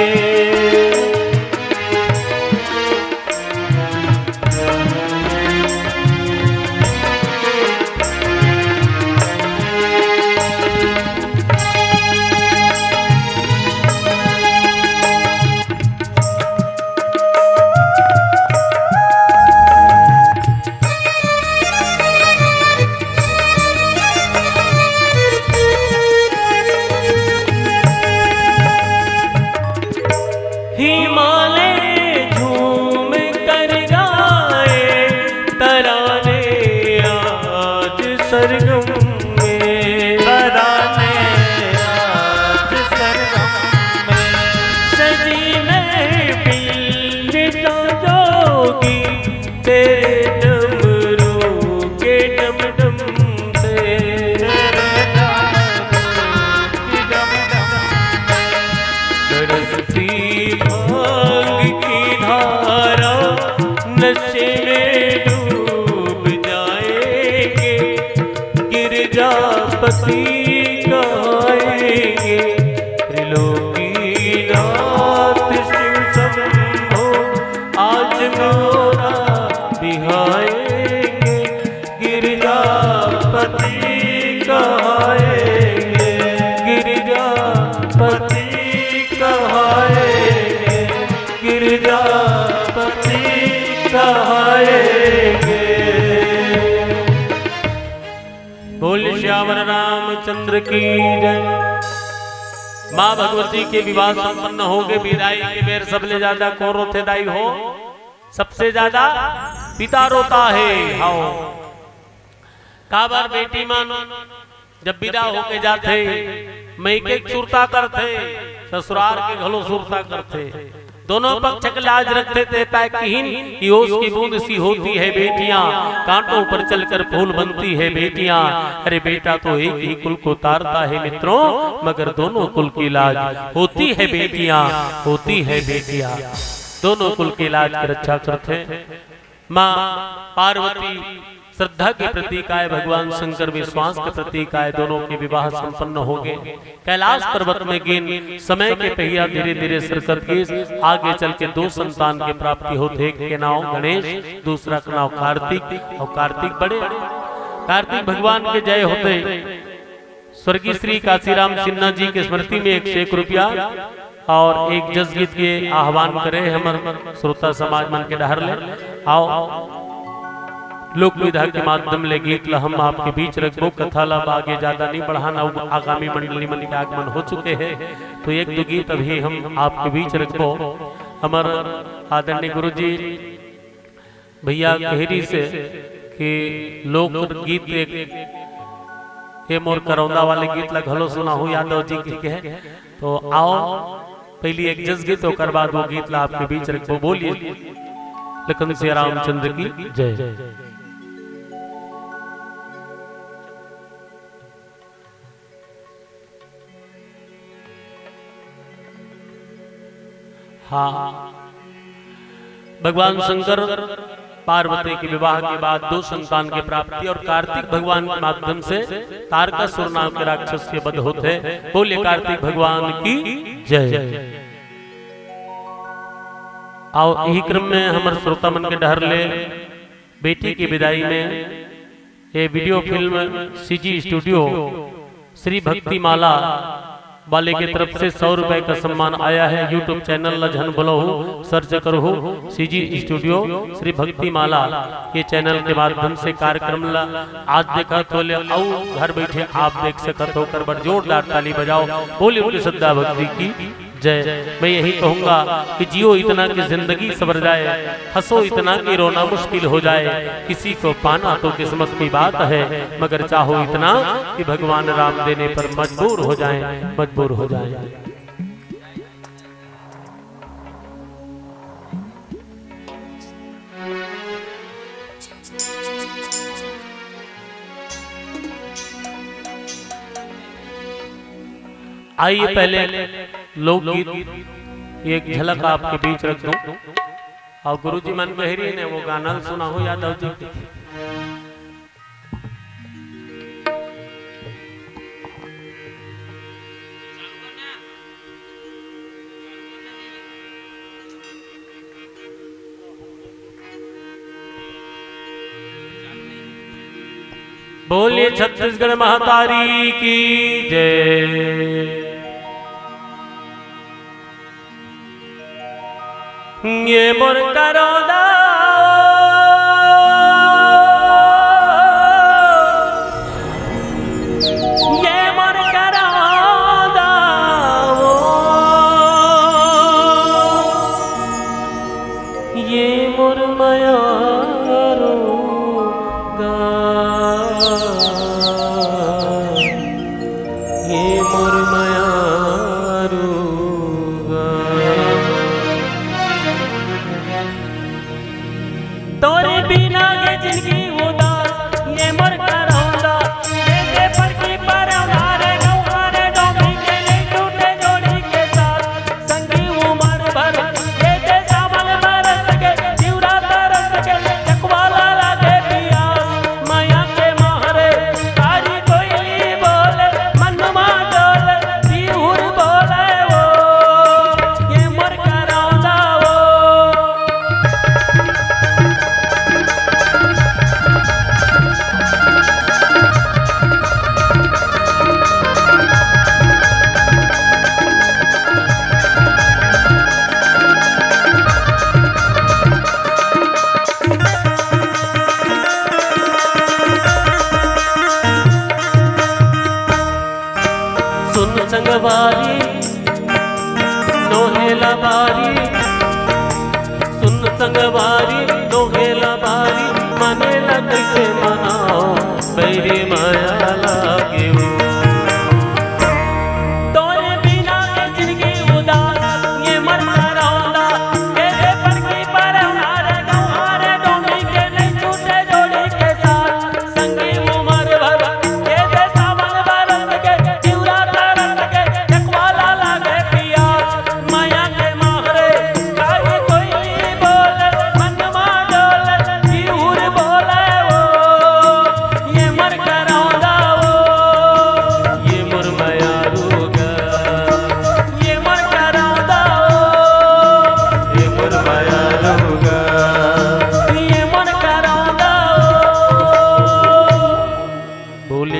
हिमालय झूम कर गाए तराने आज सरगम में। तराने आज सरगम में। सजी महफिल में संजोगी, तेरे डमरू के डमडम से। तेरे डमरू की डमडम से। बरसती भांग की धारा, नशे में डूब जाएंगे, गिरजापति कहाएंगे, त्रिलोकीनाथ शिव शंभो। कहाएंगे, गिरजापति कहाएंगे, गिरजापति कहाएंगे, गिरजापति कहाएंगे। बोल सियावर रामचंद्र की जय। माँ भगवती के विवाह संपन्न होगे, बिदाई के बेर सबले ज्यादा कोन रोथे दाई हो? सबसे ज्यादा पिता रोता है। हव, काबर बेटी मन जब बिदा होके जाथे, मइके के सुरता करथे, ससुरार के घलो सुरता करथे। दोनों पक्ष के लाज रखथे, ते पाय किहिन कि ओस की बूंद सी होती है बेटियां, कांटों पर चलकर फूल बनती है बेटियां। अरे बेटा तो एक ही कुल को तारता है मित्रों, मगर दोनों कुल की लाज होती है बेटियां, होती है बेटियां। दोनों कुल की लाज की रक्षा करथे। माँ पार्वती श्रद्धा के प्रतीक आय, भगवान शंकर विश्वास के प्रतीक आय, दोनों के विवाह संपन्न होगे। कैलाश पर्वत में गिन समय के पहिया धीरे धीरे सरकत गिस। आगे चल के दो संतान के प्राप्ति होथे, एक के नाव गणेश, दूसरा के नाव कार्तिक। अउ कार्तिक बड़े, कार्तिक भगवान के जय होथे। स्वर्गीय श्री काशीराम सिन्हा जी के स्मृति में एक सौ एक रुपया अउ एक जस गीत के आह्वान करे हमर श्रोता समाज मन के डहर ले। अउ लोक विधा के माध्यम ले गीत ला हम आपके बीच रखबो। कथा ला आगे ज्यादा नहीं बढ़ाना, अब आगामी मंडली मन के आगमन हो चुके हैं, तो एक दो गीत अभी हम आपके बीच रखबो। हमर आदरणीय गुरु जी भैया कहि रिहिसे कि लोकगीत एक, ये मोर करौंदा वाले गीत ला घलो सुनाहू यादव जी के कहे। तो आओ, पहली एक जस गीत, ओकर बाद वो गीत ला आपके बीच रखबो। बोलिए लखन सिया रामचंद्र की जय। हाँ, भगवान शंकर पार्वती के विवाह के बाद दो संतान की प्राप्ति और कार्तिक भगवान के माध्यम से तारकासुर नाम के राक्षस के वध होथे। बोलिए कार्तिक भगवान की जय। अउ इही क्रम में हमर श्रोता मन के डहर ले बेटी की विदाई में ये video film CG studio Shri भक्ति माला वाले की तरफ से सौ रुपए का सम्मान आया है। YouTube चैनल ला झन भुलाहू, सर्च करहू सीजी स्टूडियो श्री भक्ति माला। ये चैनल के माध्यम से कार्यक्रम ला आज देखत हो ले अउ घर बैठे आप देख सकत हो। ओकर बर जोरदार ताली बजाओ, बोलिए उनकी श्रद्धा भक्ति की जय। मैं यही कहूंगा कि जियो इतना कि जिंदगी संवर जाए, हंसो इतना कि रोना मुश्किल हो जाए। किसी को पाना तो किस्मत की बात है, मगर चाहो इतना कि भगवान राम देने पर मजबूर हो जाए, मजबूर हो जाए। आइए, पहले लोकगीत एक झलक आपके बीच रख दूं। अउ गुरुजी मन कहि रहिन हे, वो गाना सुनाहू यादव जी के। बोलिए छत्तीसगढ़ महतारी की जय। ये मोर करौंदा, ये मोर करौंदा, ये मोर मयारू गा, ये मोर मयारू गा। तोरे बिना ये जिंदगी उदास, ये मोर करौंदा, ये दे पर की परौंदा रे, गौआ रे डोमी के ले टूटे जोड़ी के साथ। संगी उमर भर, ये दे सावन बरस के, जीवरा तरस के, चकवाला लागे पियास, मया के मारे,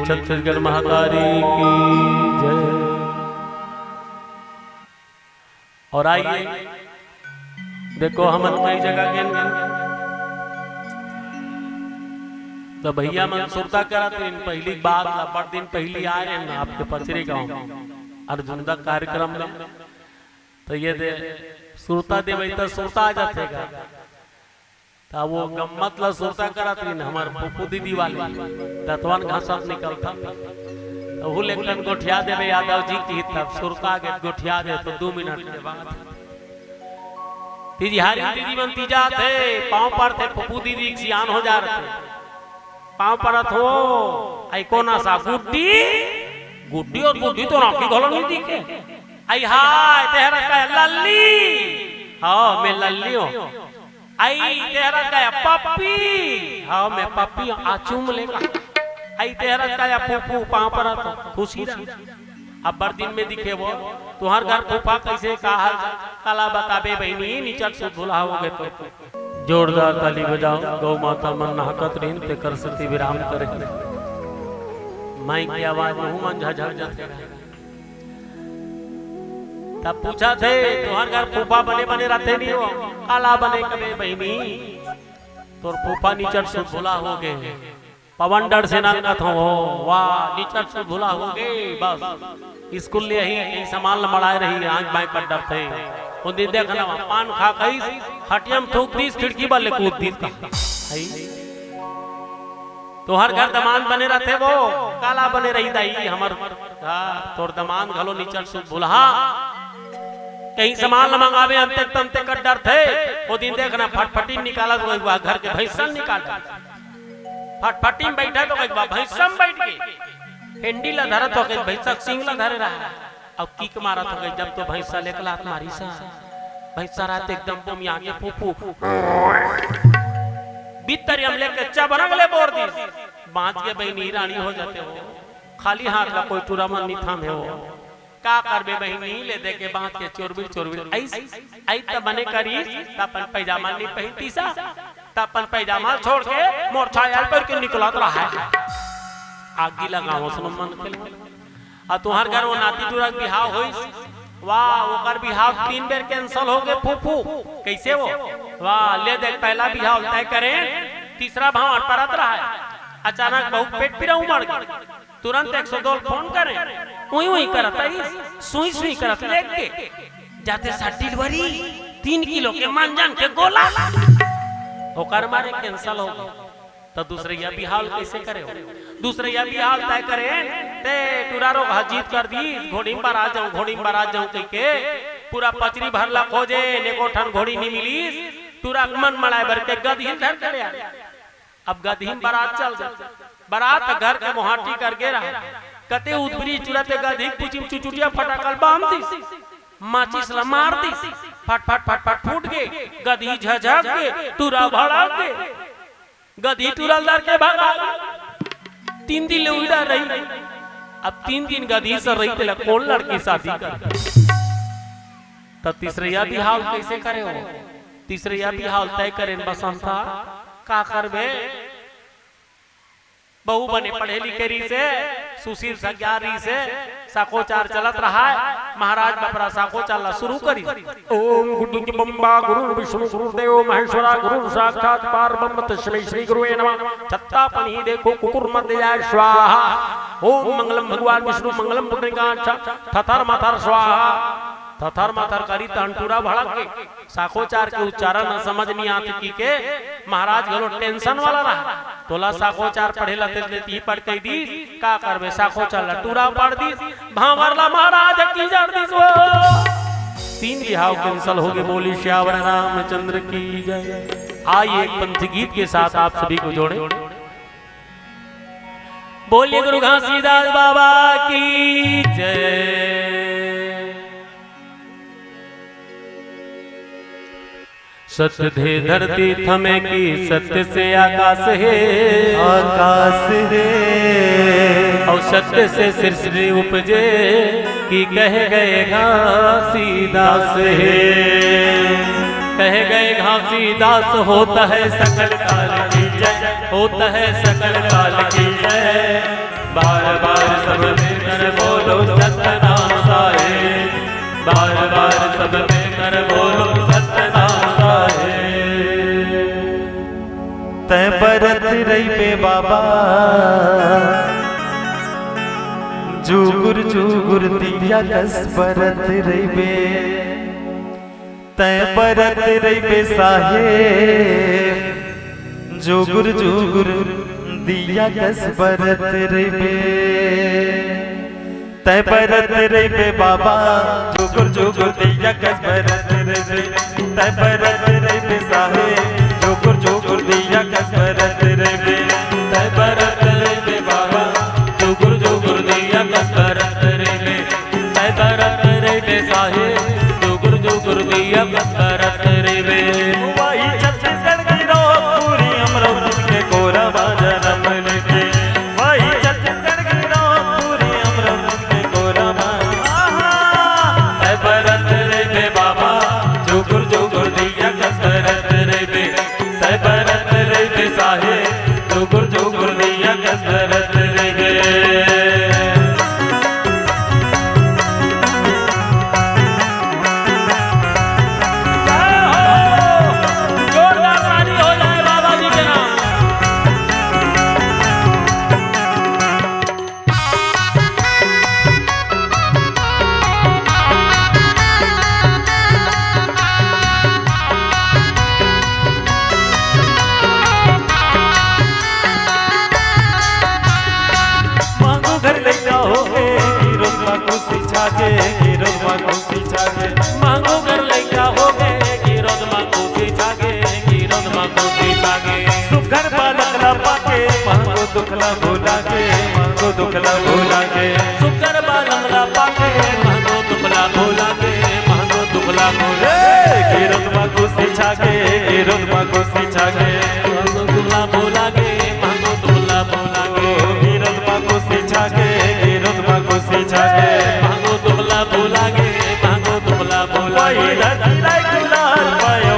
छत्तीसगढ़ महतारी की जय। और आइए, देखो, हमन कई जगह गेन, तो भैया मन सुरता करत रहिन, पहली बात ला, बड़ दिन पहली आए रहिन आपके पचरी गांव, अर्जुंदा कार्यक्रम में। तो ये दे, सुरता देवई तो सुरता आ जाथे गा। त वो गम्मत ला सुरता करत रहिन, हमर फूफू दीदी वाले दतवन घसत निकलता। त ओहू ले कन गोठिया देबे यादव जी की, तब सुरता के गोठिया दे तो दू मिनट के बाद। तिजहारी दीदी मन तीजा थे, पाँव परथे, फूफू दीदी के सियान हो जा रहे। पाँव परत हो, आई कोन अस गुड्डी, गुड्डी और गुड्डी तो आँखी घलो नहीं दिखे। आई हाय, तेहरा का लल्ली, हाँ, मैं लल्ली हूँ। आई तेहरा का पप्पी, हाँ, मैं पप्पी हूँ, आ चूम लेगा। आई तेहरा का फूफू, पाँव परत हो, खुशी रहा। अब्बड़ दिन में दिखे वो, तुहर घर फूफा कैसे, का हाल चाल? काला बताबे बहिनी, निचट सुध भुला हो गए तो। जोरदार ताली बजाओ, गौ माता मन नहाकत रहिन, तेकर सेती विराम करे। माई के आवाज महू मन झझक जाथे। तब पूछा थे, तुहर घर फूफा बने बने रहते नहीं हो? काला बने कबे बहिनी, तोर फूफा निचट सुध भुला हो गए। पवन डर से ना कथो हो, वाह, निचट सुध भुला हो गए, बस। स्कूल ले ही, यही सामान ल मड़ाए रही, आँख बाँय कर डरथे। उन दिन देख ना, पान खा कइस, खटिया में थूक दीस, खिड़की बल ले कूद दीस का। हई? तोहर घर दमांद बने रहथे वो, काला बने रही दाई, हमर, हाँ, तोर दमांद घलो निचट सुध भुलहा। कहीं सामान ल मंगावे, अंते तंते कर डरथे। वो दिन देख ना, फटफटी निकाला तो एक बार घर के भैंसन निकाल। फटफटी में बैठा तो कहीं बा भैंसा में बैठ के, हेंडी ला धरत हो गई, भैंसा के सींग ला धरे रहा। अब किक मारत हो गई, जब तो भैंसा लेकला मारी सा, भैंसा रात एकदम बोमिया के फूफू, भीतर हम लेके चबरंग ले बोर दी। बाँच के बहिनी रानी हो जाते हो, खाली हाथ ला कोई टूरा मन नहीं थामे हो। का करबे बहिनी, ले दे के बाँच के चोरबिर चोरबिर। अइस, अइ त बने करिस, त अपन पैजामा नहीं पहिनतीसा, त अपन पैजामा छोड़ के मोर छायल पर के निकलत रहा है। आगी लगाओ सुनो मन के लिए। आ तुहर घर वो नाती टूरा के बिहाव होइस, वाह, ओकर बिहाव तीन बेर cancel हो गए फूफू। कैसे वो? वाह, ले देख, पहला बिहाव तय करे, तीसरा भांवर परत रहा है, अचानक बहुत पेट पीरा उमड़ गए। तुरंत एक सौ दो फोन करे, उई उई करत आई, सुई सुई करत लेग के जाते सा डिलीवरी, तीन किलो के मंजन के गोला, ओकर मारे cancel हो गए। तो दूसरैया बिहाव कैसे करे हो? दूसरैया बिहाव तय करे, ते टूरा रोग ह जीत कर दी, घोड़ी में बरात जाऊं, घोड़ी में बरात जाऊं कह के पूरा पचरी भर ला खोजे, एको ठन घोड़ी नहीं मिलीस। टूरा के मन मड़ाए बर के गदही धर करे आए। अब गदही में बरात चल दे, बरात घर के मोहाटी कर गे रहा, कते उदबरी चुरत गदही के पूछी में चुचुटिया फटाकल बांध दिस, माचिस ला मार दिस, फट फट फट फट फूट गे, गदही झझक गे, टूरा भड़क गे। गदही टूरा ल धर के भगा। तीन दिन ले उइड़ा रही। अब तीन दिन गदही सर रही, तेला कोन लड़की शादी कर? त तीसरैया बिहाव कैसे करे हो? तीसरैया बिहाव तय करेन बसंता, का करबे? बहू बने पढ़े लिखे रहिसे, सुशील सज्ञान रहिसे, साखोचार चलत रहा है। महाराज बपरा साखोचार ला शुरू करी। ओम गुरु बम्बा गुरु विष्णु गुरु देव महेश्वरा गुरु साक्षात पार ब्रह्म तस्मै श्री गुरुवे नमः। छत्ता पनही देखो कुकुर मर जाए स्वाहा। ओम मंगलम भगवान विष्णु मंगलम पुण्य का अच्छा थथर मथर स्वाहा। थथर मथर करी तहन टूरा भड़क के साखोचार के उच्चारण ह समझ नहीं आत कि के महाराज घलो tension वाला रहा। तोला साखोचार पढ़े ला तेल देती पढ़ कह दीस, का करबे साखोचार ला टूरा पढ़ दीस, भांवर ला महाराज की जड़ दीस वो। तीन बिहाव cancel हो गए। बोली सियावर रामचंद्र की जय। आइए एक पंथी गीत के साथ आप सभी को जोड़े। बोलिए गुरु घासीदास बाबा की जय। सत्य धे धरती थमे की सत्य से आकाश हे। आकाश हे। और सत्य से सृष्टि उपजे की कह गए घासीदास हे। कह गए घासीदास होता है सकल काल की जय, होता है सकल काल की जय। बार बार सब मिलकर बोलो सतनाम साहेब, बार बार सब मिलकर बोलो सतनाम साहेब। तैं बरत रहिबे बाबा, जुगुर जुगुर दिया कस बरत रहिबे। तैं बरत रहिबे साहेब, जुगुर जुगुर दिया कस बरत रहिबे। तैं बरत रहिबे बाबा, जुगुर जुगुर दिया कस बरत रहिबे। तैं बरत रहिबे साहेब, जुगुर जुगुर दिया कस बरत रहिबे। तैं बरत रहिबे बाबा, जुगुर जुगुर दिया कस बरत रहिबे। तैं बरत रहिबे साहेब, जुगुर जुगुर दिया कस बरत रहिबे। वही छत्तीसगढ़ की रो पूरी अमरौली के कोरा बाजार में लेके, वही छत्तीसगढ़ की रो पूरी अमरौली के कोरा बाजार। आहा! तैं बरत रहिबे बाबा, जुगुर जुगुर दिया कस बरत रहिबे। तैं बरत रहिबे साहेब, जुगुर जुगुर दिया कस बरत रहिबे। जय हो, जोरदार ताली हो जाए बाबा जी के नाम। मांगू घर लइका होगे, गिरोध मा खुशी छागे, गिरोध मा खुशी छागे। मांगू घर लइका होगे, गिरोध मा खुशी छागे, गिरोध मा खुशी छागे। सुघर बालक ला पाके, मांगू दुख ला भुलागे, मांगू दुख ला भुलागे। सुघर बालक ला पाके, मांगू दुख ला भुलागे, मांगू दुख ला भुलागे। गिरोध मा खुशी छागे, गिरोध मा खुशी छागे। मांगू दुख ला भुलागे, मांगू दुख ला भुलागे। गिरोध मा खुशी छागे, गिरोध मा खुशी छागे। मांगू दुख ला भुलागे, मांगू दुख ला भुलागे। वही धरती ला एक दुलार पायो,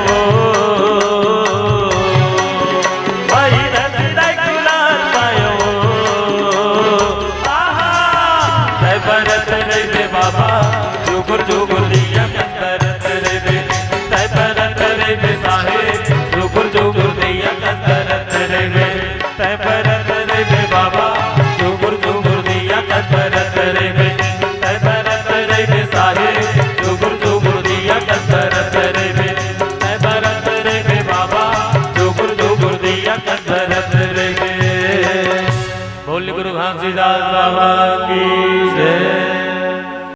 वही धरती ला एक दुलार पायो। आहा, तैं बरत रहिबे बाबा, जुगुर जुगुर दिया कस बरत रहिबे। तैं बरत रहिबे साहेब, जुगुर जुगुर दिया कस बरत रहिबे। तैं बरत रहिबे बाबा, जुगुर जुगुर दिया कस बरत रहिबे। तैं बरत रहिबे साहेब, जुगुर जुगुर दिया कस बरत रहिबे। तैं बरत रहिबे बाबा, जुगुर जुगुर दिया कस बरत रहिबे। बोल गुरु घासीदास बाबा की जय।